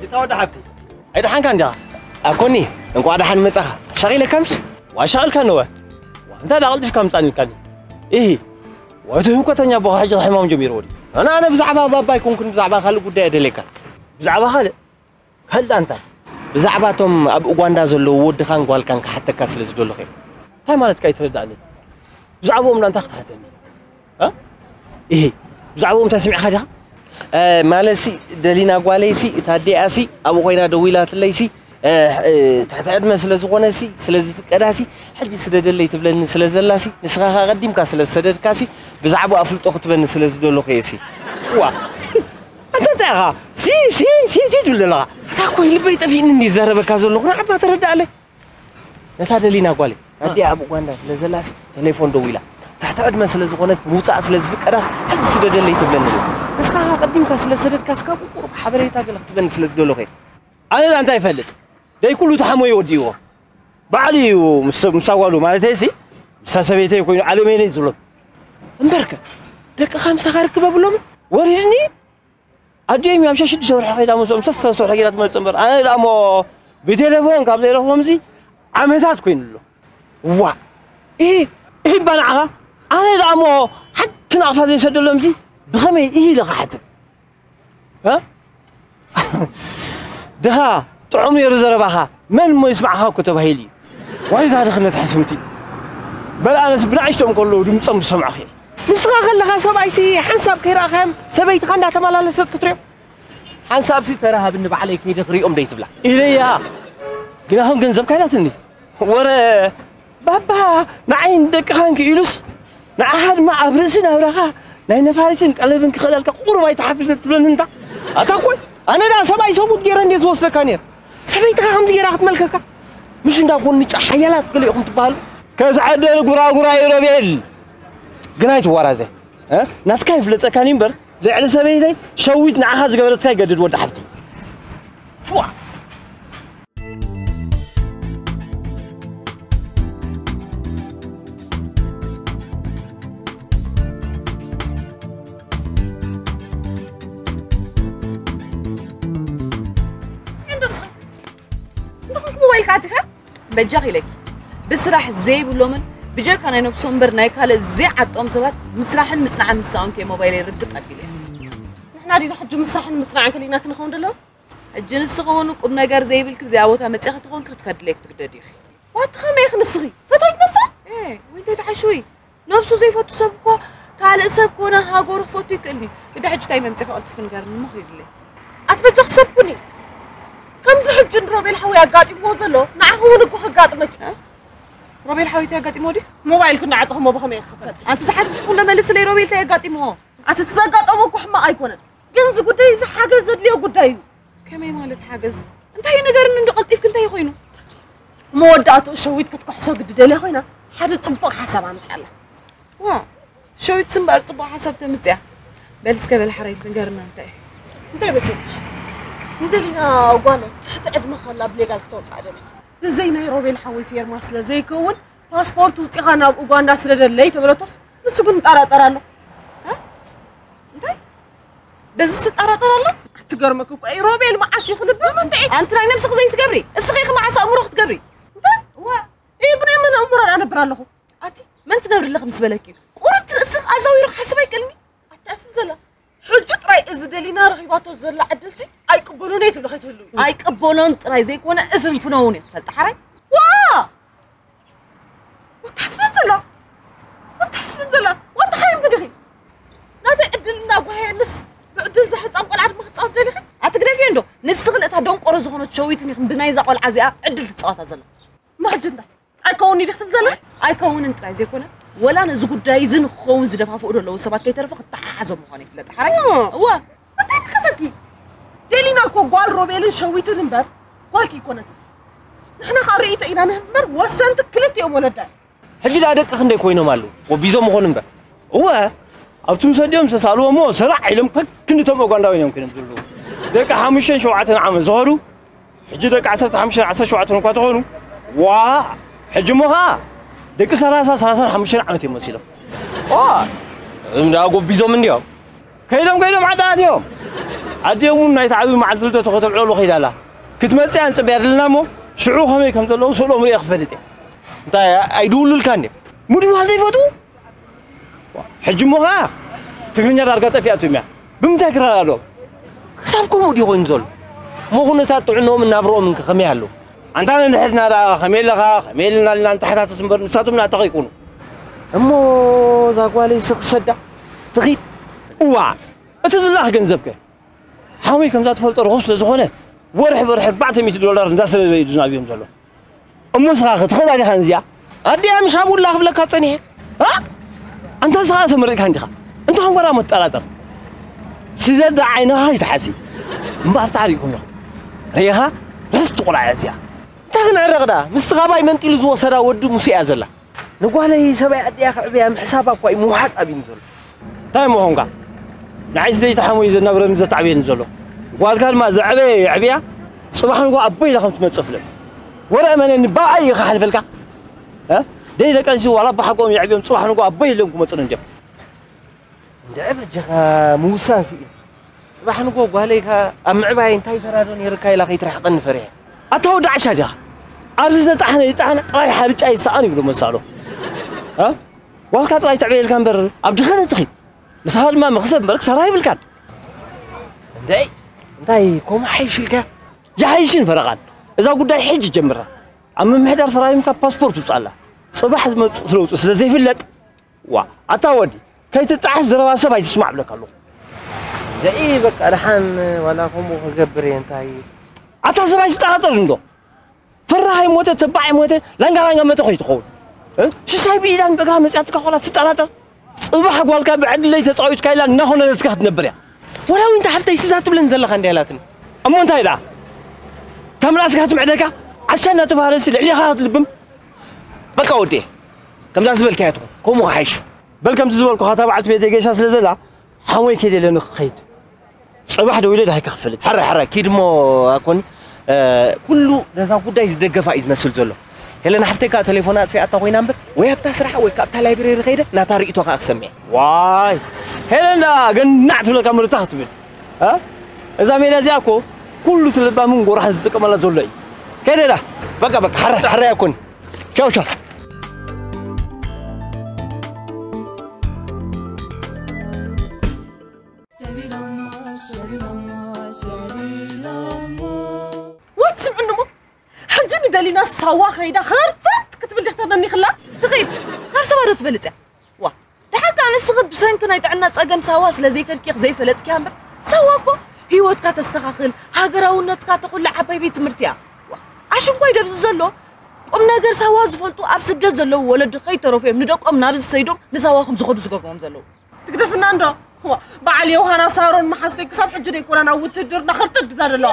እታ ወዲ ሓፍቲ፣ ኣይደሓንካ እንዲኻ? ኣኮኒ፣ እንቋዕ ደሓን መጻኻ። ሻቒለካ ምሽ? ዋ፣ ሻቒልካ ነወ። ዋ፣ እንታይ ደኣ ቀልጢፍካ ምጻን ኢልካኒ? ኢሂ። ወዲ ህውከተኛ ኣቦኻ ሕጂ ሕማም ጀሚርዎ ድዩ? ኣነ፣ ኣነ ብዛዕባ ባባ ኣይኮንኩን፣ ብዛዕባ ካልእ ጉዳይ እየ ደልየካ። ብዛዕባ ካልእ? ካልእ እንታይ? ብዛዕባ እቶም ኣብ ኡጋንዳ ዘለዉ ወድኻን ጓልካን ክሓተካ ስለ ዝደለኹ እየ። እንታይ ማለትካ እዩ? ተረዳእኒ። ብዛዕባኦም እንታይ ክትሓተኒ? እ? ኢሂ፣ ብዛዕባኦም እንታይ ሰሚዕካ ዲኻ? እ፣ ማለትሲ፣ ደሊና ጓለይሲ፣ እታ ኣዲኣሲ፣ ኣብኡ ኮይና ደዊላትለይሲ፣ እ፣ እ፣ ትሕቲ ዕድመ ስለ ዝኾነሲ፣ ስለ ዝፍቀዳሲ፣ ሕጂ ስደደለይ ትብለኒ ስለ ዘላሲ፣ ንስኻ ኸኣ ቀዲምካ ስለ ዝሰደድካሲ፣ ብዛዕባኡ ኣፍልጦ ክትበኒ ስለ ዝደለኹ እየሲ። ዋ፣ ኣንታ እንታይ ኢኻ? ሲ፣ ሲ፣ ሲ፣ ሲ ትብል ዘለኻ? ኣታ እኮ ልበይ ጠፊእኒ እንዲ ዝዛረበካ ዘለኹ፣ ንዓባ ተረዳኣለይ። ነታ ደሊና ጓለይ፣ ኣዲኣ ኣብ ኡጋንዳ ስለ ዘላሲ፣ ቴሌፎን ደዊላ። ትሕቲ ዕድመ ስለ ዝኾነት፣ ምውጻእ ስለ ዝፍቀዳስ፣ ሕጂ ስደደለይ ትብለኒ ኣላ። ንስኻ ኸኣ ቀዲምካ ስለ ዝሰደድካስ፣ ካብኡ ቁሩብ ሓበሬታ ገለ ክትበኒ ስለ ዝደለኹ እየ። ኣነ ደኣ እንታይ ይፈልጥ? ደይ ኩሉ ተሓሞዩ ወዲእዎ። ባዕሉ እዩ ምስ፣ ምስ ኣጓሉ፣ ማለተይሲ፣ ምሳ ሰበይተይ ኮይኑ ዓለመይለይ ዝብሎ። እምበርከ፣ ደቅኻ ምሳኻ ርክብ ኣብሎምን? ወሪድኒ? ኣዲኦም ኣብ ሸሽዱሽተ ወርሒ ከይዳ ምስኦም ሰለስተ ወርሒ ገይራ ትመጽእ እምበር፣ ኣነ ደኣ እሞ ብቴሌፎን ካብ ዘይረኽቦምሲ ዓመታት ኮይኑ ኣሎ። ዋ! ኢሂ፣ ኢሂ እባ ንዓኻ፣ ኣነ ደኣ እሞ ሓንቲ ናቕፋ ዘይሰደሎምሲ ብኸመይ ኢሂ ኢለ ክሓትት? እ? ድኻ፣ ጥዑም ነይሩ ዘረባኻ፣ መን እሞ ይስማዕኻ እኮ ተባሂሉ እዩ። ዋይ እዛ ድኽነት ሕስምቲ። በል ኣነስ ብንኣሽቶኦም ከለዉ ድምጾም ዝሰማዕኹ እየ። ንስኻ ከለኻ ሰብኣይሲ ሓንሳብ ከይረኣኻዮም ሰበይትኻ እንዳተመላለሰት ክትሪኦም? ሓንሳብሲ ተራሃብኒ ባዕለይ ከይደ ክሪኦም ደይትብላ? ኢለያ። ግና ከም ገንዘብካ ኢላትኒ። ወረ ባባ ንዓይን ደቅኻን ክኢሉስ ንዓኻ ድማ ኣብ ርእሲ ናብራኻ ናይ ነፋሪትን ቀለብን ክኸዳልካ ቁሩብ ኣይትሓፍርን ትብለኒ እንታ? ኣታ ኮይ፣ ኣነ ደኣ ሰብኣይ ሰብኡት ገይረ እንድየ ዝወስደካ ነይረ። ሰበይትኻ ከምዚ ገይራ ክትመልከካ? ምሽ እንዳ ጎንጫ ሓያላት ገለ ኢኹም ትበሃሉ። ከዝዓደር ጉራጉራ እዩ ሮቤል። ግን ኣይትወራዘ። እ? ናትካ ይፍለጠካኒ እምበር፣ ልዕሊ ሰበይተይ ሸዊት ንዓኻ ዝገበረትካ ይገድድ ወዲ ሓፍቲ። ፉዋ! ስዕንዶ ስኻ እንተኾንክ ሞባይልካ ኣቲኻ በጃኽ ኢለኪ። ብስራሕ ዘይብሎምን ብጀካ ናይ ነብሶም እምበር ናይ ካልእ ዘይዓጦም ሰባት ምስራሕን ምጽናዕን ምሳኦን ከ ሞባይለይ ርግጥ ኣቢለ። ንሕና ዲና ሕጂ ምስራሕን ምጽናዕን ከሊእና ክንኸውን ደለና? ሕጂ ንስኺ እውን ቁም ነገር ዘይብልኪ ብዚኣ ቦታ መጺእኺ ተኾንኪ ክትከድለይ ክትግደዲ ኢኺ። ዋት ኸመይ ኢኺ ንስኺ? ፈታዊት ነብሳ? ኤ ወይ እንታይ ትሓሽዊ? ነብሱ ዘይፈቱ ሰብ እኮ ካልእ ሰብ ኮነ ሃገሩ ክፈቱ ይክእል እዩ። ግዳ ሕጂ እንታይ መምጺኺ ቀልጥፍኪ ንገርኒ እሞ ኺድለይ። ኣቲ በጃኺ ሰብ ኩኒ። ከምዚ ሕጂ ንሮቤል ሓወይ ኣጋጢምዎ ዘሎ ንዓኺ እውን እኮ ከጋጥመኪ። ሮቤል ሓወይ እንታይ ኣጋጢምዎ ድዩ? ሞባይልኪ እናዓጸኽሞ ብኸመይ ክኽፈት? ኣንቲ ዝሓትት ኩሎ መልስለይ ሮቤል እንታይ ኣጋጢምዎ? ኣቲ እቲ ዘጋጠሞ እኮ ሕማቕ ኣይኮነን። ግን እዚ ጉዳይ እዚ ሓገዝ ዘድልዮ ጉዳይ እዩ። ከመይ ማለት ሓገዝ? እንታይ እዩ ንገርኒ እንዶ ቀልጢፍኪ እንታይ እዩ ኮይኑ? መወዳእትኡ ሸዊት ክትክሕሶ ግዲ ደልያ ኮይና ሓደ ጽቡቕ ሓሳብ ኣምጽኣላ። ዋ ሸዊት ስምባር ጽቡቕ ሓሳብ ተምጽያ። በል እስከ በል ሓራይት ንገርና እንታይ እዩ? እንታይ መሰልሽ? ንደሊና ጓል ትሕቲ ዕድመ ከላ ብሌጋል ክተውፅኣ ደልያ። ብዘይ ናይ ሮቤል ሓወይ ፌርማ ስለ ዘይከውን ፓስፖርት ውፂኻ ናብ ኡጋንዳ ስደደለይ ተበለቶስ ንሱ ግን ይጠራጠር ኣሎ። እ? እንታይ? በዚ ትጠራጠር ኣሎ? ኣትገርመክ እኮ እዩ ሮቤል መዓስ እዩ ክልብም እንደ ኣንቲ ናይ ነብስኺ ዘይትገብሪ እስኺ ኢኺ መዓስ ኣእምሮ ክትገብሪ እንታይ? እዋ እዩ ብናይ መን ኣእምሮ ኣነብር ኣለኹ ኣቲ መን ትነብሪ ኣለኺ ምስ በለኪ እዩ ቁርብቲ ርእስኺ ኣዛዊሩ ክሓስብ ኣይክእልኒ ኣታትን ዘላ ሕጂ ጥራይ እዚ ደሊና ረኺባቶ ዘላ ዕድልሲ ኣይቅበሎን እየ ትብሊ ከይትህልው ኣይቅበሎን ጥራይ ዘይኮነ እፍንፍኖ እውን እየ ክፈልጥ ሓራይ ዋ ወታትበን ዘላ ወታትበን ዘላ ወታ ሓይም ግድኺ ናተይ ዕድል እንዳጓየንስ ብዕድል ዘሕፃን ቆልዓ ድማ ክፃወት ደሊኺ ኣቲ ግደፊ እንዶ ንስኺ ልእታ ደንቆሮ ዝኾነት ሸዊትን ኢኽን ብናይዛ ቆልዓ እዚኣ ዕድል ትፃወታ ዘላ ማሕጂ እንታይ ኣይከውን እዩ ድክትል ዘላ ኣይከውንን ጥራይ ዘይኮነ ወላ ነዚ ጉዳይ እዚ ንክኸውን ዝደፋፍኡ ዘለዉ ሰባት ከይተረፈ ክተሓሓዞም ምዃኑ ይፍለጥ ሓራይ እዋ እንታይ ምከፈልኪ ደሊና እኮ ጓል ሮቤልን ሸዊትን እምበር ጓልኪ ይኮነት ንሕና ከዓ ርእይቶ ኢና ንህብ እምበር ወሰንቲ ክልቲኦም ወለዳ ሕጂ ደኣ ደቂ ክንደይ ኮይኖም ኣለዉ ወቢዞም ምኾኑ እምበር እወ ኣብቲ ምስ ኣዲኦም ዝተሳልዎ እሞ ሰራዕ ኢሎም ከክንድቶም ኡጋንዳውያን እዮም ኮይኖም ዘለዉ ደቂ ሓሙሽተን ሸውዓተን ዓመት ዝኸዱ ሕጂ ደቂ ዓሰርተ ሓሙሽተ ዓሰርተ ሸውዓተ እኳ ተኾኑ ዋ ሕጂ እሞ ኸዓ ደቂ ሰላሳ ሰላሳን ሓሙሽተን ዓመት እዮም መሲሎም ዋ እም ደኣ ጎቢዞም እንዲዮም ከይዶም ከይዶም ዓዲ ኣትዮም ኣዲኦም እውን ናይቲ ዓብዪ መዓልቲ ልደቱ ከተብዕለሉ ከይዳ ኣላ ክትመፅእ እያ ንፅበያ ዘለና እሞ ሽዑ ከመይ ከም ዘለዉ ስእሎም ርእየ ክፈልጥ እየ እንታይ ኣይድውሉልካ እንዲዮም ምድዋል ዘይፈትዉ ሕጂ እሞ ኸዓ ትግርኛ ዳርጋ ጠፊኣቶም እያ ብምንታይ ክረዳድኦም ክሳብ ከምኡ ድዩ ኮይኑ ዘሎ እሞ ኩነታት ጥዕንኦምን ናብርኦምን ከ ከመይ ኣለዉ ኣንታ ነንሕድና ደኣ ከመይ ኣለኻ ከመይ ኣለና ኢልና ንተሓታተት እምበር ንሳቶም ናታ ከይኮኑ እሞ እዛ ጓለይ ስኽሰዳ ትኺድ እዋ እቲ ዝላኽ ገንዘብ ከ ሓወይ ከምዛ ትፈልጦ ርኹብ ስለ ዝኾነ ወርሒ ወርሒ ኣርባዕተ ሚእቲ ዶላር እንዳሰደደ እዩ ዝናብዮም ዘሎ እሞ ንስኻ ኸ ትኸዳ ዲኻ ንዚኣ ኣዲኣ ምሽ ኣብኡ ኣላ ክብለካ ጸኒሐ እ? ኣንታ ንስኻ ተመሪቕካ እንዲኻ እንታይ ኾንካ ደኣ መትጠራጠር ስደዳ ዓይንኻ ይትሓዚ እምበኣር ታዕሪቕኩም ኢኹም ርኢኻ ርሕስቲ ቆልዓ እያ እዚኣ እንታይ ክንዕረቕ ደኣ ምስቲ ካባይ መንጢሉ ዝወሰዳ ወዲ ሙሴ እያ ዘላ ንጓለይ ሰብኣይ ኣዲኣ ክዕብያ ምሕሳባ እኳ እዩ ምውሓጥ ኣብዩኒ ዘሎ እንታይ ምኾንካ ንዓይ ስደይቲ ሓሙይ ዘናብረኒ ዘተዓብየኒ ዘሎ ጓልካ ድማ ዘዕበየ የዕብያ ጽባሕ ንጎ ኣቦይ ኢላ ከም ትመጽእ ፍለጥ ወረ እመነኒ ብኣይ እዩ ክሓልፈልካ ደይ ደቂ ኣንስትዮ ዋላ ብሓቆም የዕብዮም ጽባሕ ንጎ ኣቦይ ኢሎም ክመጹኒ እንዲዮም እንድዒ በጃኻ ምውሳን ስኢነ ጽባሕ ንጎ ጓለይ ከኣ ኣብ ምዕባይ እንታይ ተራዶ ነይርካ ኢላ ከይትርሕቐኒ ፈሪሐ ኣታ ወዲ ዓሻ ዲኻ ኣብዚ ዘጣሕነ ይጣሕነ ጥራይ ሓርጫ ይሰኣን ይብሉ መሳሎ ጓልካ ጥራይ ተዕበየልካ እምበር ኣብ ድኸነት ትኺድ ንስኻ ድማ መኽሰብ እምበር ክሳራ ይብልካን እንድዒ እንታይ ኮማ ሓይሽ ኢልካ ይሓይሽን ፈረቓን እዛ ጉዳይ ሕጂ ጀምራ ኣብ ምምሕዳር ፈራሪምካ ፓስፖርት ውፅኣላ ፅባሕ ዝመፅእ ለውጢ ስለ ዘይፍለጥ ዋ ኣታ ወዲ ከይትጣዓስ ዘረባ ሰብ ኣይትስማዕ ብለካ ኣለኹ ደኢ በቃ ደሓን ዋላ ከምኡ ክገብር እየ እንታይ ኣታ ሰብ ኣይትጠራጠር እንዶ ፈራህ ኣይሞተ ተባዕ ኣይሞተ ላንጋ ላንጋ መተ ከይትኸውን ሽሻይ ብኢዳን ብእግራ መፅያትካ ኮላ ትጠራጠር ፅባሕ ጓልካ ብዕድለይ ተፃዊትካ ኢላ እናኾነነትካ ክትነብር እያ ወላ ዊንታ ሓፍተይ ስዛ ትብለን ዘለኻ እንዲያ ኢላትኒ እሞ እንታይ ኢላ እታ ምላስካ ትምዕደካ ዓሻ እናተባህለሲ ልዕሊኻ ክትልብም በቃ ወዴ ከምዛ ዝበልካያ ትኹን ከምኡ ክሓይሽ በል ከምቲ ዝበልኩኻ እታ በዓልቲ ቤተይ ገይሻ ስለ ዘላ ሓሞይ ከይደ ኢለ ንክኸይድ። ጽባሕ ደው ኢለ ደሃይ ክኽፈልጥ። ሕራይ ሕራይ ኪድ እሞ ኣኮኒ። ኩሉ ነዛ ጉዳይ ዝደገፋ እዩ ዝመስል ዘሎ። ሄለና ሓፍተይ ከዓ ቴሌፎና ኣጥፊኣታ ኮይና እምበር ወይ ኣብታ ስራሕ ወይ ካብታ ላይብረሪ ከይደ ናታ ርእይቶ ከዓ ክሰምዕ። ዋይ፣ ሄለና ገናዕ ትብለካ ምርታ ክትብል። እ? እዛ ሜዳ እዚኣ እኮ ኩሉ ትልባምን ጎራሕን ዝጥቀመላ ዘሎ እዩ። ከይደ ዳ። በቃ በቃ፣ ሕራይ ሕራይ ኣኮኒ። ቻው ቻው። ወት ስምዕንሞ፣ ሕጂ ንደሊና ሳዋ ከይዳ ኸርተት ክትብል ዲኽ ተመኒኽላ? ትኸይድ፣ ካብ ሰባ ዶ ትበልጽ እያ? ዋ፣ ደሓር ከኣ ንስኺ ብሰንኪ ናይ ጥዕና ጸገም ሳዋ ስለ ዘይከድኪ ኢኺ ዘይፈለጥኪያ እምበር፣ ሳዋ እኮ ህይወትካ ተስተኻኽል፣ ሃገራውነትካ ተኹልዕ ዓባይ ቤት ትምህርቲ እያ። ዋ፣ ኣሽንኳይ ደብዚ ዘሎ ቁም ነገር ሳዋ ዝፈልጡ ኣብ ስደት ዘለዉ ወለዲ ከይተረፉ እዮም ንደቆም ናብዚ ሰይዶም ንሳዋ ከም ዝኸዱ ዝገብርዎም ዘለዉ። ትግደፍና እንዶ? ዋ፣ በዓል ዮሃና ሳሮን መሓዝተይ ክሳብ ሕጂ ደይኮና ናብ ውትድርና ኸርተት ድብላ ዘለዋ።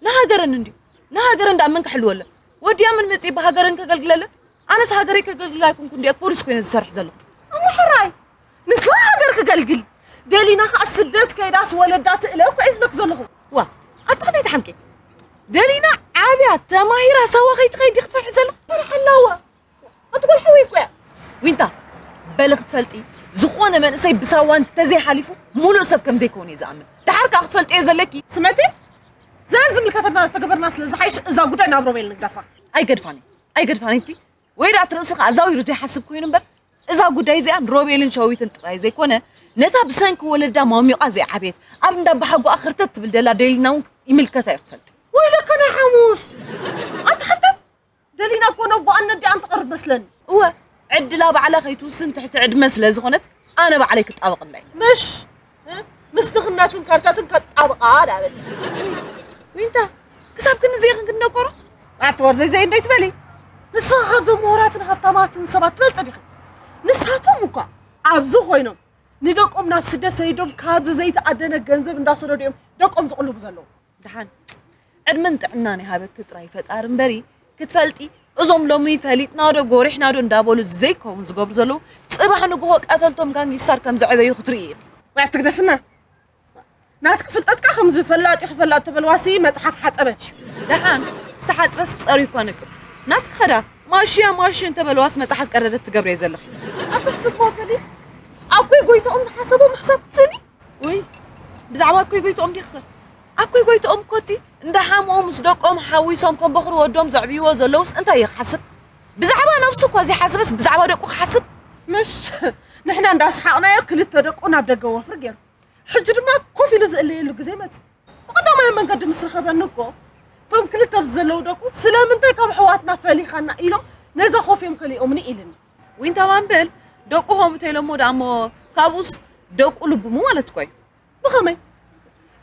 ንሃገረን እንድዩ ንሃገረን ዳ መን ክሕልወለን? ወድያ ምን መጺ ብሃገረን ከገልግለለን? ኣነስ ሃገረይ ከገልግል ኣይኮንኩ እንድየ ፖሊስ ኮይነ ዝሰርሕ ዘለኹ። እሞ ሕራይ ንስኻ ሃገር ክገልግል ደሊና ኸኣ ስደት ከይዳስ ወለዳ ትእለ እኮ እየ ዝብለክ ዘለኹ። ዋ ኣቲ ክንደይ ትሓምቂ? ደሊና ዓብያ ተማሂራ ሳዋ ከይትኸይድ ዲኺ ትፈርሒ ዘለኺ? ፈርሐላዋ ኣቲ ጓል ሓወይ እኮ እያ። ዊንታ በሊ ክትፈልጢ ዝኾነ መንእሰይ ብሳዋ እንተዘይሓሊፉ ሙሉእ ሰብ ከም ዘይከውን እየ ዝኣምን። ደሓር ከኣ ክትፈልጥዮ ዘለኪ። ስምዕቲ ዘ ዝምልከተና ተገበርና ስለ ዝሓይሽ እዛ ጉዳይ ናብ ሮቤል ንግደፋ። ኣይገድፋን እየ ኣይገድፋን እቲ ወይ ደኣ እቲ ርእሲ ከኣ ዛዊሩ ዘይሓስብ ኮይኑ እምበር እዛ ጉዳይ እዚኣ ንሮቤልን ሸዊትን ጥራይ ዘይኮነ ነታ ብሰንኪ ወለዳ ማሚቓ ዘይዓበየት ኣብ እንዳ ኣባሓጎኣ ክርተት ትብል ደላ ደሊና እውን ይምልከታ እዩ ክትፈልጢ። ወይለከ ናይ ሓሙስ ኣንታ ሓፍተይ ደሊና እኮ ነቦኣን ነዲኣን ትቐርብ መስለኒ። እወ ዕድላ ባዕላ ከይትውስን ትሕቲ ዕድመ ስለ ዝኾነት ኣነ ባዕለይ ክጣበቐላ እየ። ምሽ ምስ ድኽነትን ከርተትን ከጣብቓ ዳበል። ዊንታ ክሳብ ክንዚ ኢኽን ክንደቆሮ? ኣቲ ወርዘይ ዘይ እንዶ ኣይትበሊ። ንስኺ ካብዞም ምሁራትን ሃፍታማትን ሰባት ትበልፂ ዲኺ? ንሳቶም እኳ ኣብዚ ኮይኖም ንደቆም ናብ ስደት ሰዲዶም ካብዚ ዘይተኣደነ ገንዘብ እንዳሰደዱ እዮም ደቆም ዝቕልቡ ዘለዉ። ደሓን ዕድመን ጥዕናን ይሃበኪ ጥራይ ፈጣሪ እምበሪ ክትፈልጢ እዞም ሎሚ ፈሊጥና ዶ ጎሪሕና ዶ እንዳበሉ ዘይከውን ዝገብሩ ዘለዉ ፅባሕ ንግሆ ቀተልቶም ጋንጊስታር ከም ዘዕበዩ ክትርኢ ኢኺ። ዋዕ ትግደፍና ናትኪ ፍልጠት ከኣ ከምዚ ፈላጢ ክፈላጥ ተበልዋሲ መፅሓፍ ሓፀበት እዩ። ደሓን ዝተሓፅበስ ፀርዩ እኳ ነቅፅ ናትኪ ኸዳ ማሽያ ማሽን ተበልዋስ መፅሓፍ ቀደደት ትገብርየ ዘለኺ። ኣታ ስቦ ፈሊ ኣኮይ ጎይትኦም ዝሓሰቦ ምሕሳብ ትስእኒ። ውይ ብዛዕባ ኣኮይ ጎይትኦም ዲኺ ኣኮይ ጎይትኦም እኮ እቲ እንዳ ሓምኡ ምስ ደቆም ሓዊሶም ከም በኹሪ ወዶም ዘዕብይዎ ዘለውስ እንታይ እዩ ክሓስብ? ብዛዕባ ነብሱ እኳ ዘይሓስብስ ብዛዕባ ደቁ ክሓስብ? ምሽ ንሕና እንዳሰሓቕናዮ ክልተ ደቁ ናብ ደገ ወፍሪ ገይሩ። ሕጂ ድማ ኮፍ ኢሉ ዝእለየሉ ግዜ መጺኡ። ብቐዳማይ መንገዲ ምስ ረኸበኒ እኮ እቶም ክልተ ኣብዚ ዘለዉ ደቁ ስለምንታይ ካብ ኣሕዋትና ፈሊኻና ኢሎም ነዛ ኮፍ እዮም ከሊኦምኒ ኢልኒ። ዊንታ ማንብል ደቁ ከምኡ ተኢሎሞ ደኣሞ ካብኡስ ደቁ ልብሙ ማለት እኮ እዩ። ብኸመይ?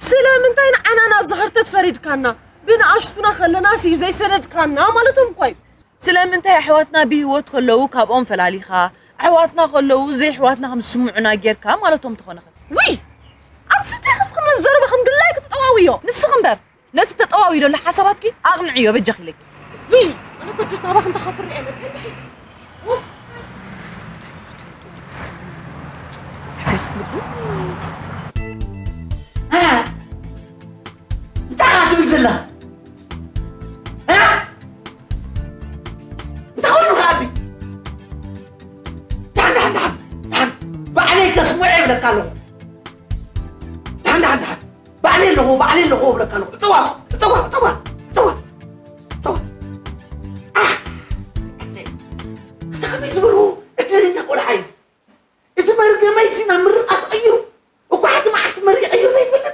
ስለምንታይ ንዓና ናብ ዝኸርተት ፈሪድካና? ብንኣሽቱና ከለናሲ ዘይሰደድካና ማለቶም እኳ እዩ። ስለምንታይ ኣሕዋትና ብህይወት ከለዉ ካብኦም ፈላሊኻ፣ ኣሕዋትና ከለዉ ዘይኣሕዋትና ከም ዝስምዑና ጌርካ ማለቶም ተኾነኸ? ውይ! ኣቲ ስተይ ከስኽነ ዘረባ ከም ድላይኪ ተጠዋውዮ። ንስኺ እምበር ነቲ ተጠዋውዩ ዘሎ ሓሳባትኪ ኣቕንዕዮ በጃኺ ኢለኪ። ውይ ኣነ በጀት ናባኺ እንተኸፍር እየ ነቲ እንታይ ኢኻ ትብል ዘለኻ? እ? እንታይ ኮይኑ ከኣ ኣቢ? ደሓን ደሓን ደሓን ደሓን ባዕለይ ከስምዖ ይብለካ ኣለኹ። ደሓን ደሓን ደሓን ባዕለይ ኣለኹ ባዕለይ ኣለኹ እብለካ ኣለኹ። እፀዋ እፀዋ እፀዋ እፀዋ እፀዋ። ኣሕ! ኣንተ ከመይ ዝበልዎ ዕድለኛ ቆልዓ እዩ እዚ። እቲ መርገመይሲ ናብ ምርቓ ተቐይሩ እኳ ሓንቲ መዓልቲ መሪቐዮ ዘይፈልጥ።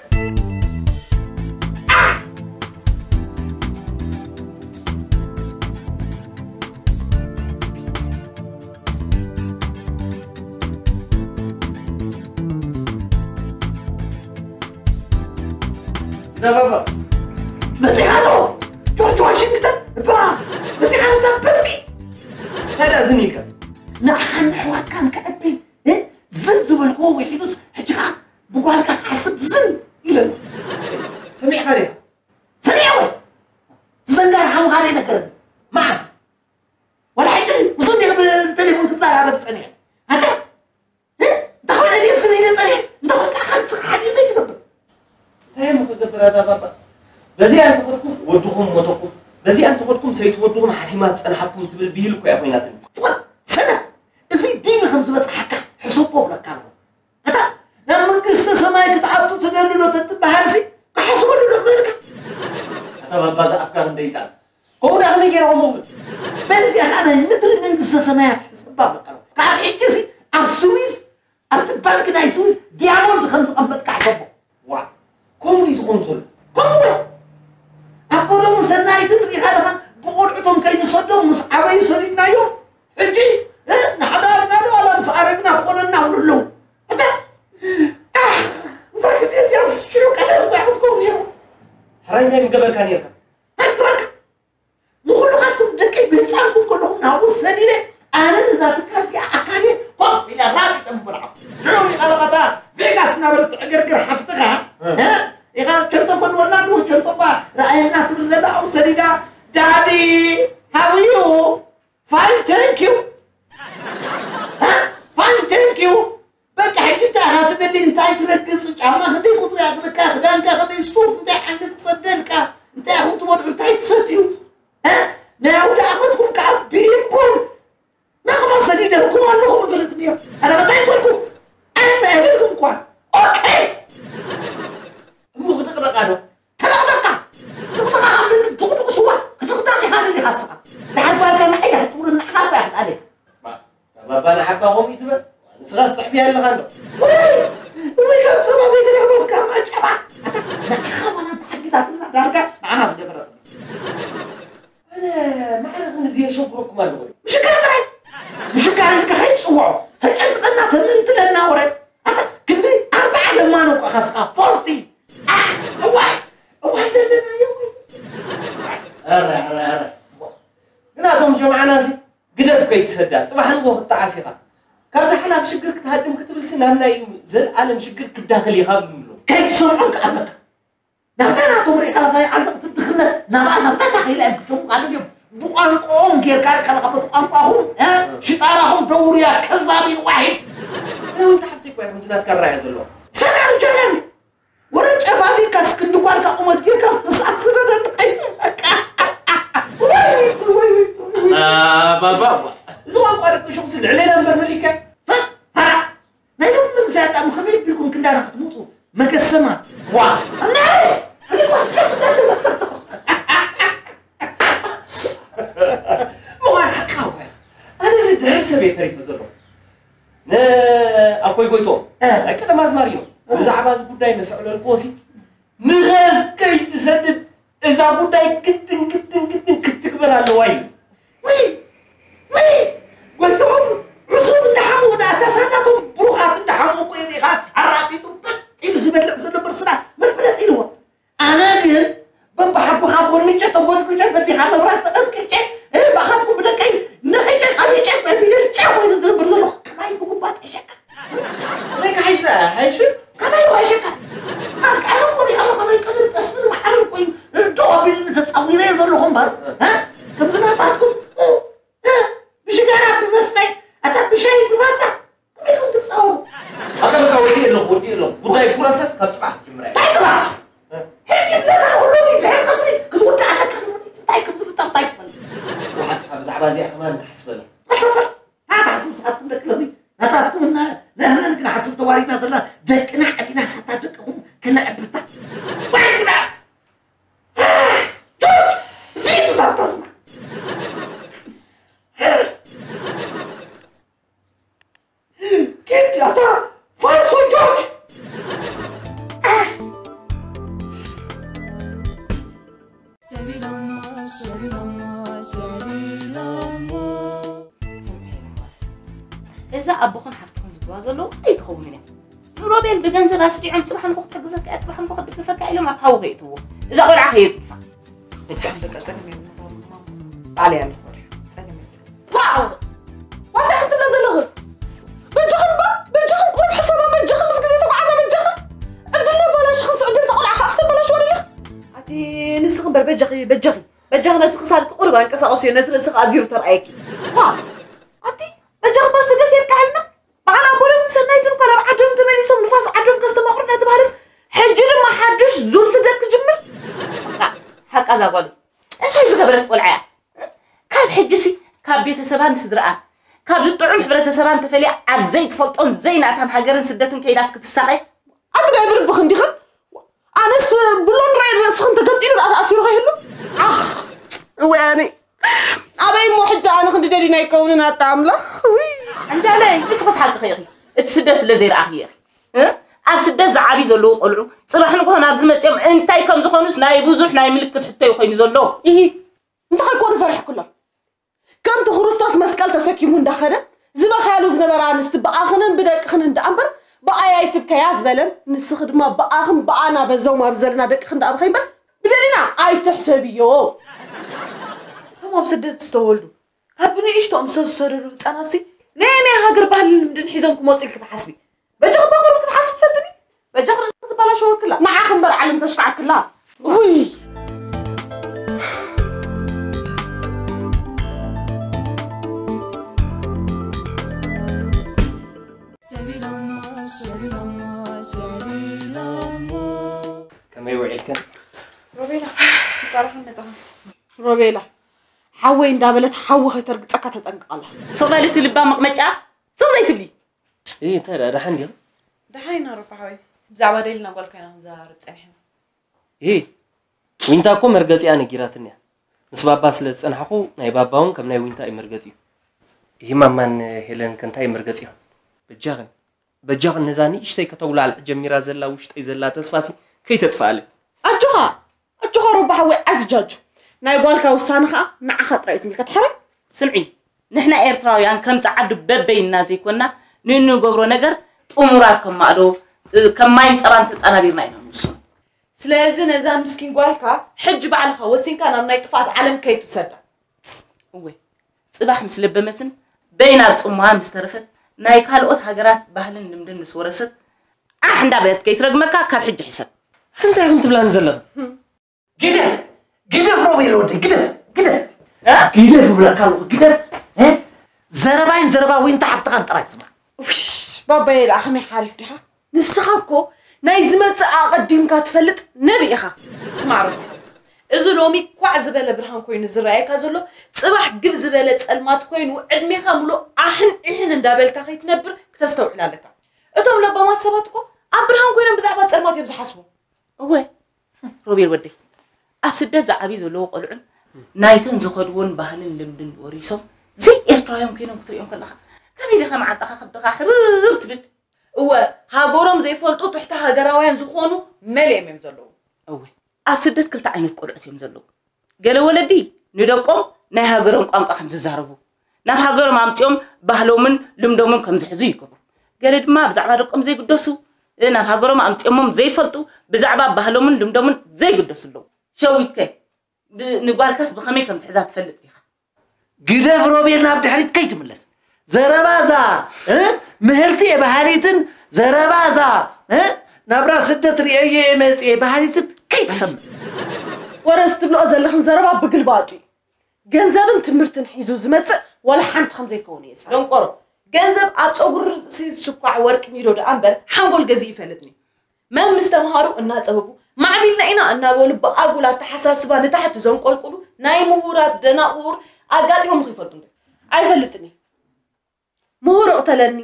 መፂኻ ዶ ጆርጅ ዋሽንግተን እባ መፂኻ ነታ በጥቂ ታዲያ ዝን ኢልካ ንዓኻን ኣሕዋትካን ከዕቢ ዝን ዝበልክዎ ውሒዱስ ሕጂ ከዓ ብጓልካ ክሓስብ ዝን ኢለና። ሰሚዕካ ድያ? ሰሚዐ ወይ? ዝዘንጋር ሓሙኻ ዘይነገረኒ። መዓስ? ዋላ ሕጂ ምስኡ እንዲየ ብቴሌፎን ክዘራረብ ጸኒሐ። ኣታ በዚኣ እንተኸድኩም ወድኹም ሞተኩም፣ በዚኣ እንተኸድኩም ሰይቲ ወድኹም ሓሲማ ትጸንሓኩም ትብል ብሂል እኮ እያ ኮይናትኒ። ጽወል ሰነፍ፣ እዚ ዲቪ ከም ዝበጽሓካ ሕሰቦ እብለካ ኣለኹ። ኣታ ናብ መንግስተ ሰማይ ክትኣቱ ትደሊ ዶ ተትበሃልሲ ክሓስበሉ ዶ ክበልካ? ኣታ ባባ ዝኣፍካ ክንደይ ይጣል። ከምኡ ደኣ ከመይ ገይሮም እብል? በል እዚኣ ከዓ ናይ ምድሪ መንግስተ ሰማያት ሕሰባ እብለካ ኣለኹ። ካብ ሕጂ እዚ ኣብ ስዊዝ ኣብቲ ባንክ ናይ ስዊስ ዲያሞንድ ከም ዝቐመጥካ ሕሰቦ። ዋ፣ ከምኡ እዩ ዝኾን ዘሎ። ከምኡ ወይ ኣብ ቦሎምን ሰናይትን ርኢኻ ኣለኻ። ብቆልዑቶም ከይንሰዶም ምስ ዓበዩ ሰዲድናዮም። ሕጂ ንሓዳርና ዶ ዋላ ምስ ኣረግና ክኾነና ይብሉ ኣለዉ። እታ እዛ ግዜ እዚኣ ሽዑ ቀደም እኳ ክትከውን ነይሩ። ሕራይ እንታይ ምገበርካ ነይርካ? እንታይ ምገበርካ? ንኹልኻትኩም ደቂ ብህፃንኩም ከለኹም ናብኡ ሰዲደ ኣነ ነዛ ትካል እዚኣ ኣካልየ ኮፍ ኢለ ራጢጠ ምበልዓኹ። ሽዑ ይቐለቐታ ቬጋስ እናበለት ትዕግርግር ሓፍትኻ ኢኻ ቸንቶ ፈልወልና ድው ቸንቶባ ረኣየልና ትብል ዘላ ኣብኡ ሰዲዳ ዳዲ ሃብዩ ፋይን ቴንኪዩ ፋይን ቴንኪዩ በቃ ሕጂ እንታይ ኢኻ ትደሊ እንታይ ትረግጽ ጫማ ክንደይ ቁፅሪ ኣግርካ ክዳንካ ከመይ ሱፍ እንታይ ዓይነት ክሰደልካ እንታይ ኢኹም ትበልዑ እንታይ ትሰትዩ ናይ ኣውደ ዓመትኩም ከዓ ቢምቦል ናቕፋ ሰዲደልኩም ኣለኹ ምበለት እያ ኣረ በታይ በልኩ ኣነ ኣይበልኩም እኳ ኦኬ እሞ ክድቕደቃ ዶ ተደቕደቕካ ድቕድቓ ካብ ድንድቕ ድቕድቕ ስዋ ክትቕደቕ ኢኻ ደሊኻ ንስኻ ድሓር ጓልካ ንዓይ ዳሕትውርን ንዓኻ እኳ ኢኻ ትኣለካ ባባ ንዓባ ከምኡ ትበል ንስኻስ ትሕብያ ኣለኻ እንዶ ወይ ካብ ጸባ ዘይተረኽበስ ካብ ማጨባ ንዓኻ ዋላ እንተ ሓጊዛትና ዳርጋ ንዓና ዝገበረት ኣነ ማዕረ ክንዲ ዝየሸግረኩም ኣለኹ ምሽጋር ጥራይ ምሽጋር ኢልካ ከይትጽውዖ ተጨንቐና ተምንትለና ወረ ኣታ ክንዲ ኣርባዓ ለማኖ እኳ ከስኻ ፎርቲ እዋይ እዋይ ዘለናዮ ግን ኣቶም ጀማዓና ሲ ግደፍ ከይትሰዳ ጽባሕ ንግሆ ክትጠዓስ ኢኻ ካብዛ ሓላፍ ሽግር ክትሃድም ክትብልሲ ናብ ናይ ዘልኣለም ሽግር ክዳኸል ኢኻ ብንብሎ ከይትሰምዖም ክኣበካ ናብታ ናቶም ርኢኻ ለኻይ ዓዘቕቲ ድኽነት ናብኣ ናብታ ታኺላ እዮም ክሸሙ ካልል እዮም ብቋንቋኦም ጌርካ ርኢኻ ለኻ በቲ ቋንቋኹም ሽጣራኹም ደውርያ ከዛቢን ዋሒድ እውን ተሓፍቲ እኳ ኢኹም ትናትካ ራያ ዘለዎ ሰጋር ጀለን ወረ ጨፋሊካ እስክንዲ ጓልካ ቁመት ጌርካ ምስኣት ዝረደኒ ኣይትብለካ ባባ እዚ ቋንቋ ደቂ ሹቕ ስልዕሌና እምበር መሊካ ፋራ ናይ ሎም መንእሰያት ጣዕሚ ከመይ ቢልኩም ክንዳና ክትምፁ መገሰማት ዋ ኣምናረ ምዃን ሓቃ ኣነ እዚ ደህል ሰብ እየ ተሪፈ ዘለኹ ንኣኮይ ጎይቶም ናይ ቀደም ኣዝማሪ ነው ብዛዕባ እዚ ጉዳይ መስዕለልኩ ወሲ ንኸስ ከይትሰድድ እዛ ጉዳይ ግድን ግድን ግድን ክትግበር ኣለዋ እዩ ወይ ወይ ጎይቶም ዕሱብ እንዳሓሙ እታ ሳናቶም ብሩኻት እንዳሓሙ እኮ እዩ ኢኻ ኣራጢጡ በጥ ኢሉ ዝበልዕ ዘሎ ብርስና መን ፍለጥ ኢልዎ ኣነ ግን በባሓጎኻ ጎንጨ ተጎጥጉጨ በዲኻ መብራት ተቐጥቅጨ ባኻትኩም ብደቀይ ነቐጨ ቀሪጨ በፊደል ጨ ኮይኑ ዝነብር ዘለኹ ከማይ ብጉባ ጠሸካ ወይ ከሓይሽ ሓይሽ ከማይ ዋሸካ ኣስቃሎ ወዲኻ ከማይ ቀብል ጠስምን መዓርን ቆዩ ደው ኣቢልኒ ተጻዊረ ዘለኹ እምበር ከምዚ ናታትኩም ብሽጋራ ብመስተይ ኣታ ብሻይ ብፋታ ኣታ በቃ ወዲ ኣለኹ ወዲ ኣለኹ ጉዳይ ፕሮሰስ ካብ ጽባሕ ክጅምር እየ እንታይ ጽባሕ ሕጂ ለካ ኩሉ ድሕር ቀትሪ ክትውዳእ ኣለካ እንታይ ከም ዝፍጠር እንታይ ትፈልጥ ብዛዕባ እዚኣ ከማን ክሓስበላ ኣታ ስብስኻትኩም ደቂ ሎሚ ናታትኩም እና ንሕና ንክንሓስብ ተዋሪድና ዘለና ደቅና ዕቢና ሳታ ደቅኹም ከነዕብታ ዋይ ጉዳ ጆርጅ እዚ ትዛታ ስማ ኬድ ኣታ ፋልሶ ጆርጅ እዛ ኣቦኽን ሓፍትኽን ዝብልዋ ዘለዉ ኣይትኸውንን እያ ንሮቤል ብገንዘብ ኣስዲዖም ፅባሕ ንኹ ክትሕግዘካ እያ ፅባሕ ንኹ ክድግፈካ ኢሎም ኣብ ሃዊ ከይእትዎ እዛ ቆልዓ ከየፅድፋ በጃ በቃ ጸገም የለን ማማ። ባዕለይ ኣለኹ ወዲያ። ጸገም የለን። ዋው! ዋንታ ክትብለ ዘለኹ? በጃኽን ባ በጃኽን ቁሩብ ሕሰባ በጃኽን ምስ ግዜ ተጓዓዛ በጃኽን ዕድልና ኣባላሽኽን ስዕድል ተቆልዓ ከዓ ክተበላሽዎ ደለኽ ኣቲ ንስኺ እምበር በጃኺ በጃኺ በጃኺ ነቲ ክሳድኪ ቁሩብ ኣንቀሳቕስዮ ነቲ ርእስኺ ኣዚሩ ተርኣየኪ ዋ ኣቲ በጃኺ ባ ስደት የብቅዓልና በዓል ኣቦዶምን ሰናይትን እኳ ናብ ዓዶም ተመሊሶም ንፋስ ዓዶም ከስተማቕሩ ነቲ ባህልስ ሕጂ ድማ ሓዱሽ ዙር ስደት ክጅ ኣዛ ጓል እንታይ ዝገበረት ቆልዓ እያ? ካብ ሕጂሲ ካብ ቤተሰባን ስድራኣን ካብ ዝጥዑም ሕብረተሰባን ተፈልያ ኣብ ዘይትፈልጦን ዘይናታን ሃገርን ስደትን ከይዳስ ክትሳቐይ? ኣቲ ናይ ብርብኽ እንዲኽን ኣነስ ብሎን ራይ ርእስኽን ተገምጢሉ ደኣ ተኣሲሩ ከይህሉ ኣኽ እወያኒ ኣበይ እሞ ሕጂ ኣነ ክንዲ ደሊና ይከውንን ኣታ ኣምላኽ ውይ። ኣንጃለይ ንስኽስ ሓቅኺ ኢኺ። እቲ ስደት ስለ ዘይረኣኽዮ ኢኺ። እ? ኣብ ስደት ዝዓብዩ ዘለዉ ቆልዑ ጽባሕ ንግሆ ናብ ዝመጽኦም እንታይ ከም ዝኾኑስ ናይ ብዙሕ ናይ ምልክት ሕቶ እዩ ኮይኑ ዘሎ። ኢሂ እንታይ ኮኑ ፈሪሕኩሎም? ከምቲ ክርስቶስ መስቀል ተሰኪሙ እንዳኸደ ዝበኽያሉ ዝነበራ ኣንስቲ ብኣኽንን ብደቅኽንን ደኣ እምበር ብኣይ ኣይትብከያ ዝበለን ንስኺ ድማ ብኣኽን ብኣና በዞም ኣብ ዘለና ደቅኽን ደኣ ብኸይ እምበር ብደሊና ኣይትሕሰብዮ። እቶም ኣብ ስደት ዝተወልዱ ካብ ብንእሽቶኦም ዝተሰደዱ ህፃናትሲ ናይ ናይ ሃገር ባህልን ልምድን ሒዞም ክመፁ ኢልኪ ትሓስቢ? በጃኺ እባ ቁሩብ ክትሓስቢ ፈልጥኒ። በጃኺ ርእስኺ ትበላሸወክላ። ንዓኺ እምበር ዓለም ተሽካዕክላ። ውይ ከመይ ውዒልክን? ሮቤላ ባርኻን መጻኻ። ሮቤላ ሓወይ እንዳበለት ሓዊ ከይተርግጸካ ተጠንቅቕ ኣላ። ስቕ በሊ እቲ ልባም መቕመጫ ስቕ ዘይትብሊ። እይ እንታይ ደኣ ደሓን ዲኺ? ደሓን ኢና ሮባ ሓወይ። ብዛዕባ ደሊና ጓልካ ኢና ክንዘራረብ ጸኒሕና። እይ ዊንታ እኮ መርገጺኣ ነጊራትኒ እያ። ምስ ባባ ስለ ዝጸናሕኹ ናይ ባባ እውን ከም ናይ ዊንታ እዩ መርገጺኡ። እይ ማማን ሄለንከ እንታይ እዩ መርገጺኦም? በጃኽን በጃኽን ነዛ ንእሽተይ ከተጉላልዕ ጀሚራ ዘላ ውሽጠይ ዘላ ተስፋሲ ከይተጥፍኣለይ። ኣጆኻ ኣጆኻ ሮባ ሓወይ ኣይትጃጁ ናይ ጓልካ ውሳነ ኸኣ ንዓኻ ጥራይ እዩ ዝምልከት ሕራይ። ስምዒ ንሕና ኤርትራውያን ከም ጸዓዱ በበይንና ዘይኮንና ንእንገብሮ ነገር ጥሙራት ከም ማእዶ ከም ማይን ጸባን ተጸናቢርና ኢና ንውስኖ። ስለዚ ነዛ ምስኪን ጓልካ ሕጂ ባዕልኻ ወሲንካ ናብ ናይ ጥፍኣት ዓለም ከይትውሰዳ። እወ ጽባሕ ምስ ለበመትን በይና ኣብ ጽምዋ ምስ ተረፈት ናይ ካልኦት ሃገራት ባህልን ልምድን ምስ ወረሰት ዓሕ እንዳበለት ከይትረግመካ ካብ ሕጂ ሕሰብ። እንታይ ኢኹም ትብላኒ ዘለኽን? ግደፍ ግደፍ ሮቤል ወደይ ግደፍ ግደፍ እ? ግደፍ እብለካ ኣለኹ ግደፍ እ? ዘረባይን ዘረባ ዊንታ ሓፍትኻን ጥራይ ስማዕ። ውሽ ባባየ ደኣ ከመይ ሓሪፍ ዲኻ? ንስኻ እኮ ናይ ዝመጽእ ኣቐዲምካ ትፈልጥ ነቢ ኢኻ። ስማዕ ሮቤል፣ እዚ ሎሚ ኳዕ ዝበለ ብርሃን ኮይኑ ዝረኣየካ ዘሎ ጽባሕ ግብ ዝበለ ጸልማት ኮይኑ ዕድሜኻ ምሉእ ኣሕን ዒሕን እንዳበልካ ከይትነብር ክተስተውዕል ኣለካ። እቶም ለባማት ሰባት እኮ ኣብ ብርሃን ኮይኖም ብዛዕባ ጸልማት እዮም ዝሓስቡ። እወ ሮቤል ወደይ ኣብ ስደት ዝዓብዩ ዘለዉ ቆልዑን ናይተን ዝኸድዎን ባህልን ልምድን ወሪሶም ዘይ ኤርትራውያን ኮይኖም ክትሪኦም ከለኻ ከመይ ኢልኻ መዓንጣኻ ከብድኻ ሕርር ትብል። እወ ሃገሮም ዘይፈልጡ ትሕቲ ሃገራውያን ዝኾኑ መሊኦም እዮም ዘለዉ። እወ ኣብ ስደት ክልተ ዓይነት ቆልዑት እዮም ዘለዉ። ገለ ወለዲ ንደቆም ናይ ሃገሮም ቋንቋ ከም ዝዛረቡ፣ ናብ ሃገሮም ኣምጺኦም ባህሎምን ልምዶምን ከም ዝሕዙ ይገብሩ። ገለ ድማ ብዛዕባ ደቆም ዘይግደሱ፣ ናብ ሃገሮም ኣምጺኦሞም ዘይፈልጡ፣ ብዛዕባ ባህሎምን ልምዶምን ዘይግደሱ ኣለዉ። ሸዊትከ ንጓልካስ ብኸመይ ከም ትሕዛ ትፈልጥ ዲኻ? ግደፍ ሮቤል ናብ ድሕሪት ከይትምለስ። ዘረባ እዛ ምህርቲ እየ በሃሊትን ዘረባ እዛ ናብራ ስደት ርእየዮ እየ መፅየ በሃሊትን ከይትሰምዕ። ወረ ዝትብልኦ ዘለኽን ዘረባ ብግልባጡ እዩ። ገንዘብን ትምህርትን ሒዙ ዝመፅእ ዋላ ሓንቲ ከም ዘይከውን እየ ዝፈልጥ። ደንቆሮ። ገንዘብ ኣብ ፀጉሪ ርእሲ ዝስኳዕ ወርቂ ሚዶ ደኣ እምበር ሓንጎል ገዚኡ ይፈልጥን እዩ። መም ምስ ተምሃሩ እናፀበቡ ማዕቢልና ኢና እናበሉ ብኣጉል ኣተሓሳስባ ንታሕቲ ዘንቆልቁሉ ናይ ምሁራት ደናቑር ኣጋጢሞም ኸ ይፈልጡ እንዶ? ኣይፈልጥን እየ። ምሁር እቕተለኒ፣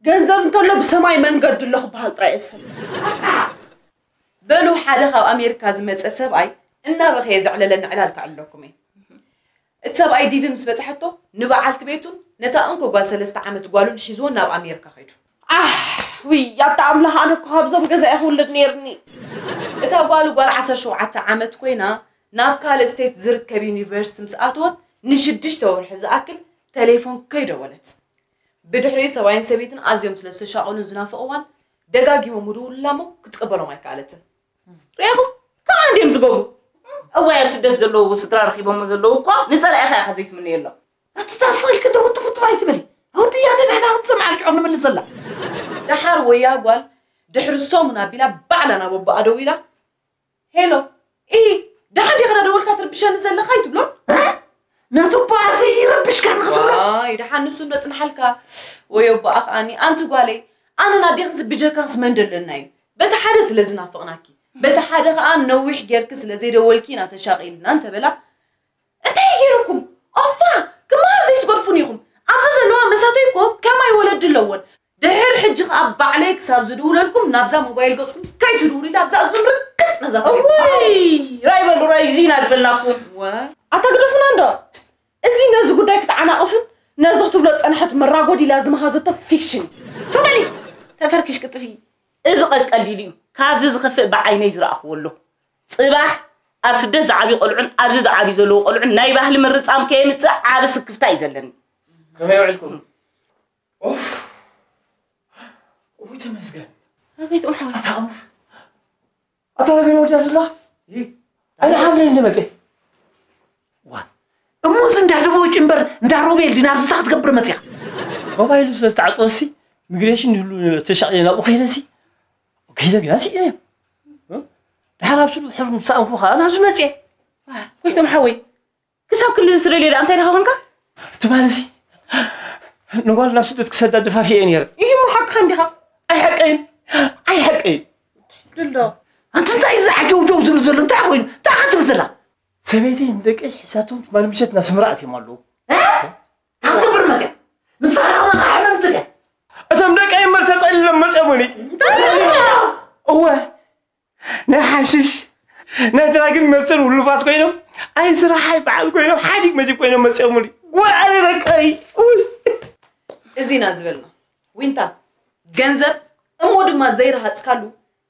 ገንዘብ እንተሎ ብሰማይ መንገዲ ኣሎ ክበሃል ጥራይ እየ ዝፈልጥ። በሉ ሓደ ካብ ኣሜሪካ ዝመፀ ሰብኣይ እናበኸየ ዘዕለለኒ ዕላል ከዕልለኩም እየ። እቲ ሰብኣይ ዲቪ ምስ በፅሐቶ ንበዓልቲ ቤቱን ነታ እንኮ ጓል ሰለስተ ዓመት ጓሉን ሒዝወን ናብ ኣሜሪካ ከይዱ። ኣሕ ውይ ኣታ ኣምላኽ ኣነ እኮ ካብዞም ገዛኢ ክውለድ ነይርኒ። እታ ጓሉ ጓል ዓሰርተ ሸውዓተ ዓመት ኮይና ናብ ካልእ ስቴት ዝርከብ ዩኒቨርሲቲ ምስ ኣተወት ንሽዱሽተ ወርሒ ዝኣክል ተሌፎን ከይደወለት። ብድሕሪኡ ሰብኣይን ሰበይትን ኣዝዮም ስለ ዝተሻቐሉን ዝናፈቕዋን ደጋጊሞም ምድውሉላ እሞ ክትቅበሎም ኣይከኣለትን። ርኢኹም? ከምኣ እንድዮም ዝገብሩ። እዋይ ኣብ ስደት ዘለዉ ስድራ ረኺቦሞ ዘለዉ እኳ ንጸላኢኻ ኢኻ ዘይትምነየሎም። ኣቲ ታስቕ ኢልኪ እንዶ ውጥፍ ውጥፍ ኣይትበሊ። ኣወድያ እንዶ ንሕና ክንሰምዓ ርኪዖም ንምልስ ዘላ። ደሓር ወያ ጓል ድሕሪ ሰሙን ኣቢላ ባዕላ ናብ ኣቦኣ ደዊላ ሄሎ ኢሂ ደሓን ዲኻ ደወልካ ትርብሸኒ ዘለኻ ኣይትብሎን? ነቲ ኣቦኣሲ ይረብሽካ ንክትብሎ። ዋይ ደሓን ንሱ እንዶ ጽንሓልካ። ወይ ኣቦኣ ከኣኒ ኣንቲ ጓለይ ኣነን ኣዴኽንስ ብጀካኽስ መን ደለና እዩ? በቲ ሓደ ስለ ዝናፍቕናኪ በቲ ሓደ ከዓ ነዊሕ ጌርኪ ስለ ዘይደወልኪ ኢና ተሻቒልና እንተበላ፣ እንታይ ገይርኩም? ኦፋ! ክመሃር ዘይትገድፉን ኢኹም። ኣብዚ ዘለዋ መሳተይ እኮ ከማይ ወለዲ ኣለወን። ድሕር ሕጂ ከዓ ባዕለይ ክሳብ ዝድውለልኩም ናብዛ ሞባይል ገፅኩም ከይትድውሉ ኢለ ኣብዛ እዝኑ ርግጥ ነዛ ተሌፎን። ወይ ራይ በሉ ራይ፣ እዚ ኢና ዝበልናኩም። ወ- ኣታ ግደፉና እንዶ። እዚ ነዚ ጉዳይ ክትዓናቕፍን ነዚ ክትብሎ ዝፀንሐት መራጎዲ ኢላ ዝመሃዘቶ ፊክሽን እዩ። ስቕ በሊ፣ ተፈርኪሽ ቅጥፊ። እዚ ቀቀሊሉ እዩ። ካብዚ ዝኸፍእ ብዓይነይ ዝረኣኽዎ ኣሎ። ፅባሕ ኣብ ስደት ዝዓብዩ ቆልዑን ኣብዚ ዝዓብዩ ዘለዉ ቆልዑን ናይ ባህሊ ምርፃም ከየምፅእ ዓቢ ስክፍታ እዩ ዘለኒ። ከመይ ውዕልኩም? ኡፍ፣ እውይ ተመስገን። ኣቤት ኦም ሓወይ። ኣታ ኣምላኽ፣ ኣታ ረቢን ወዲ ኣብዝላ ኣይሓድረ እንደ መፀ። ዋ፣ እሞ እዚ እንዳ ደቦጭ እምበር እንዳ ሮቤል ዲና ኣብዝታ ክትገብር መፅያ? ሞባይሉ ስለ ዝተዓፅወሲ ሚግሬሽን ይህሉ ተሻቕለ ናብኡ ከይደሲ ከይደ ግና ሲእነ። ድሓር ኣብ ስሉ ሕር ምሳእንኩ ከዓ ናብዚ መፅየ። ጎይቶም ሓወይ፣ ክሳብ ክንዲ ዝትደልዮ ደኣ እንታይ ኢልካ ኮንካ? ትማልሲ ንጓል ናብ ስደት ክሰዳ ደፋፊኤ ነይረ። ይህ እሞ ሓቅኻ እንዲኻ። ኣይሓቀይን፣ ኣይሓቀይን። ድሎ ኣንቲ እንታይ እዚ ዓጀውጀው ዝብል ዘሎ እንታይ ኮይኑ እንታይ ክትብል ዘላ? ሰበይተይ ንደቀይ ሒዛቶም ትማል ምሸት ናብ ስምራ ኣትዮም ኣለዉ። ክትገብር መፅያ ንስኻ ከማኻ ሕመምቲ ድያ? እቶም ደቀይ እምበር ተፀሊሎም መፅዮምኒ። እወ፣ ናይ ሓሽሽ ናይ ድራግን መስተን ውሉፋት ኮይኖም ኣይ ስራሓይ በዓል ኮይኖም ሓዲግ መዲግ ኮይኖም መፅዮምኒ። ወዓለ ደቀይ። እዚ ኢና ዝበልና። ዊንታ፣ ገንዘብ እሞ ድማ ዘይረሃፅካሉ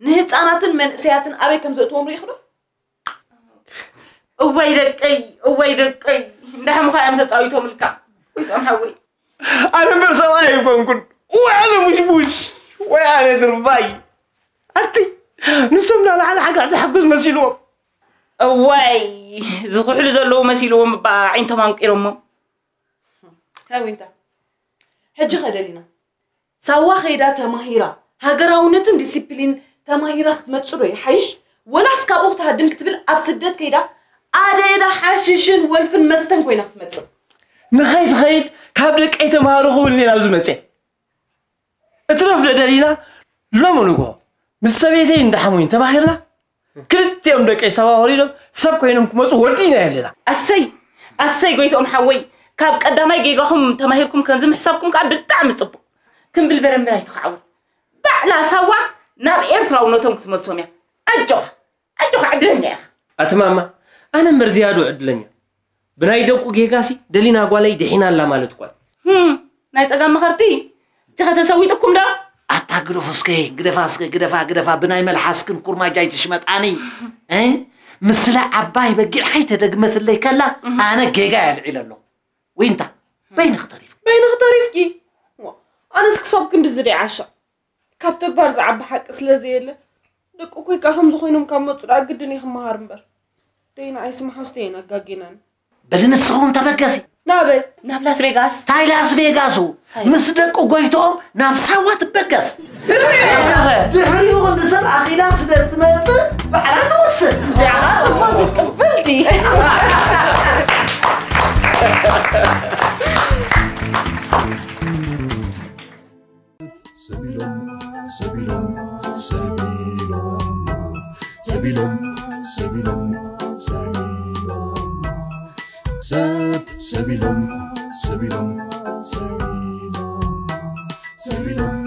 ንህፃናትን መንእሰያትን ኣበይ ከም ዘእትዎም ርኢኽዶ? እወይ ደቀይ፣ እወይ ደቀይ፣ እንዳሕምኻ እዮም ተፃዊቶምልካ። ጎይቶም ሓወይ። ኣነ እምበር ሰብኣይ ኣይኮንኩን። ወይ ኣነ ሙሽሙሽ፣ ወይ ኣነ ድርባይ። ኣቲ ንሶም ናላዕሊ ሓጋዕ ዝሕግዝ መሲልዎም። እዋይ ዝኽሕሉ ዘለዉ መሲልዎም እባ ዓይንቶም ኣንቂሮሞ። ሃይ ዊንታ፣ ሕጂ ከደሊና ሳዋ ከይዳ ተማሂራ ሃገራውነትን ዲሲፕሊን ተማሂራ ክትመፅእ ዶ ይሓይሽ? ወላስ ካብኡ ክትሃድም ክትብል ኣብ ስደት ከይዳ ኣደዳ ሓሽሽን ወልፍን መስተን ኮይና ክትመፅእ? ንኸይትኸይድ ካብ ደቀይ ተምሃሩ ክብል እየ ናብዚ መፅየ። እትረፍ ደደሊና ሎሚ ንግሆ ምስ ሰበይተይ እንዳሓሙኝ ተማሂርና ክልቲኦም ደቀይ ሳዋ ወሪዶም ሰብ ኮይኖም ክመፁ ወዲእና ኣለና። ኣሰይ ኣሰይ ጎይትኦም ሓወይ ካብ ቀዳማይ ጌጋኹም ተማሂርኩም ከምዚ ምሕሳብኩም ከዓ ብጣዕሚ ፅቡቅ። ክምብል በረምበር ኣይትኸዓውን። ባዕላ ሳዋ ናብ ኤርትራውነቶም ክትመልሶም እያ። ኣጆኻ ኣጆኻ ዕድለኛ ኢኻ። ኣቲ ማማ ኣነ እምበር ዝያድኡ ዕድለኛ ብናይ ደቁ ጌጋሲ ደሊና ጓለይ ድሒና ኣላ ማለት እኳ እዩ። ህም ናይ ጸጋም መኸርቲ እጅኸ ተሰዊጥኩም ዶ? ኣታ ግደፉ እስከ ግደፋ እስከ ግደፋ ግደፋ ብናይ መልሓስክን ኩርማጅ ኣይትሽመጣኒ እ ምስላ ዓባይ በጊዕ ከይተደግመትለይ ከላ ኣነ ጌጋ የልዒለ ኣለኹ ዊንታ በይንኺ ተሪፍኪ በይንኺ ተሪፍኪ ዋ፣ ኣነስ ክሳብ ክንድዚ ደይ ዓሻ ካብ ተግባር ዝዓቢ ሓቂ ስለ ዘየለ ደቂ ኮይካ ከምዚ ኮይኖም ካብ መፁ ደኣ ግድን እየ ክመሃር እምበር ደይና ኣይስምሓስቶ እየን ኣጋጊናኒ በሊ ንስኺ እውን ተበገሲ ናበይ ናብ ላስ ቬጋስ ታይ ላስ ቬጋስ ምስ ደቂ ጎይትኦም ናብ ሳዋ ትበገስ ድሕሪኡ ክንዲ ሰብ ኣኺላ ስለ ትመፅእ ባዕላ ትወስን እዚኣ ጽቡቅ ትቅብል ድዩ ሰቢሎም ሰቢሎም ሰቢሎም ሰቢሎም ሰቢሎም ሰቢሎም ሰት ሰቢሎም ሰቢሎም ሰቢሎም ሰቢሎም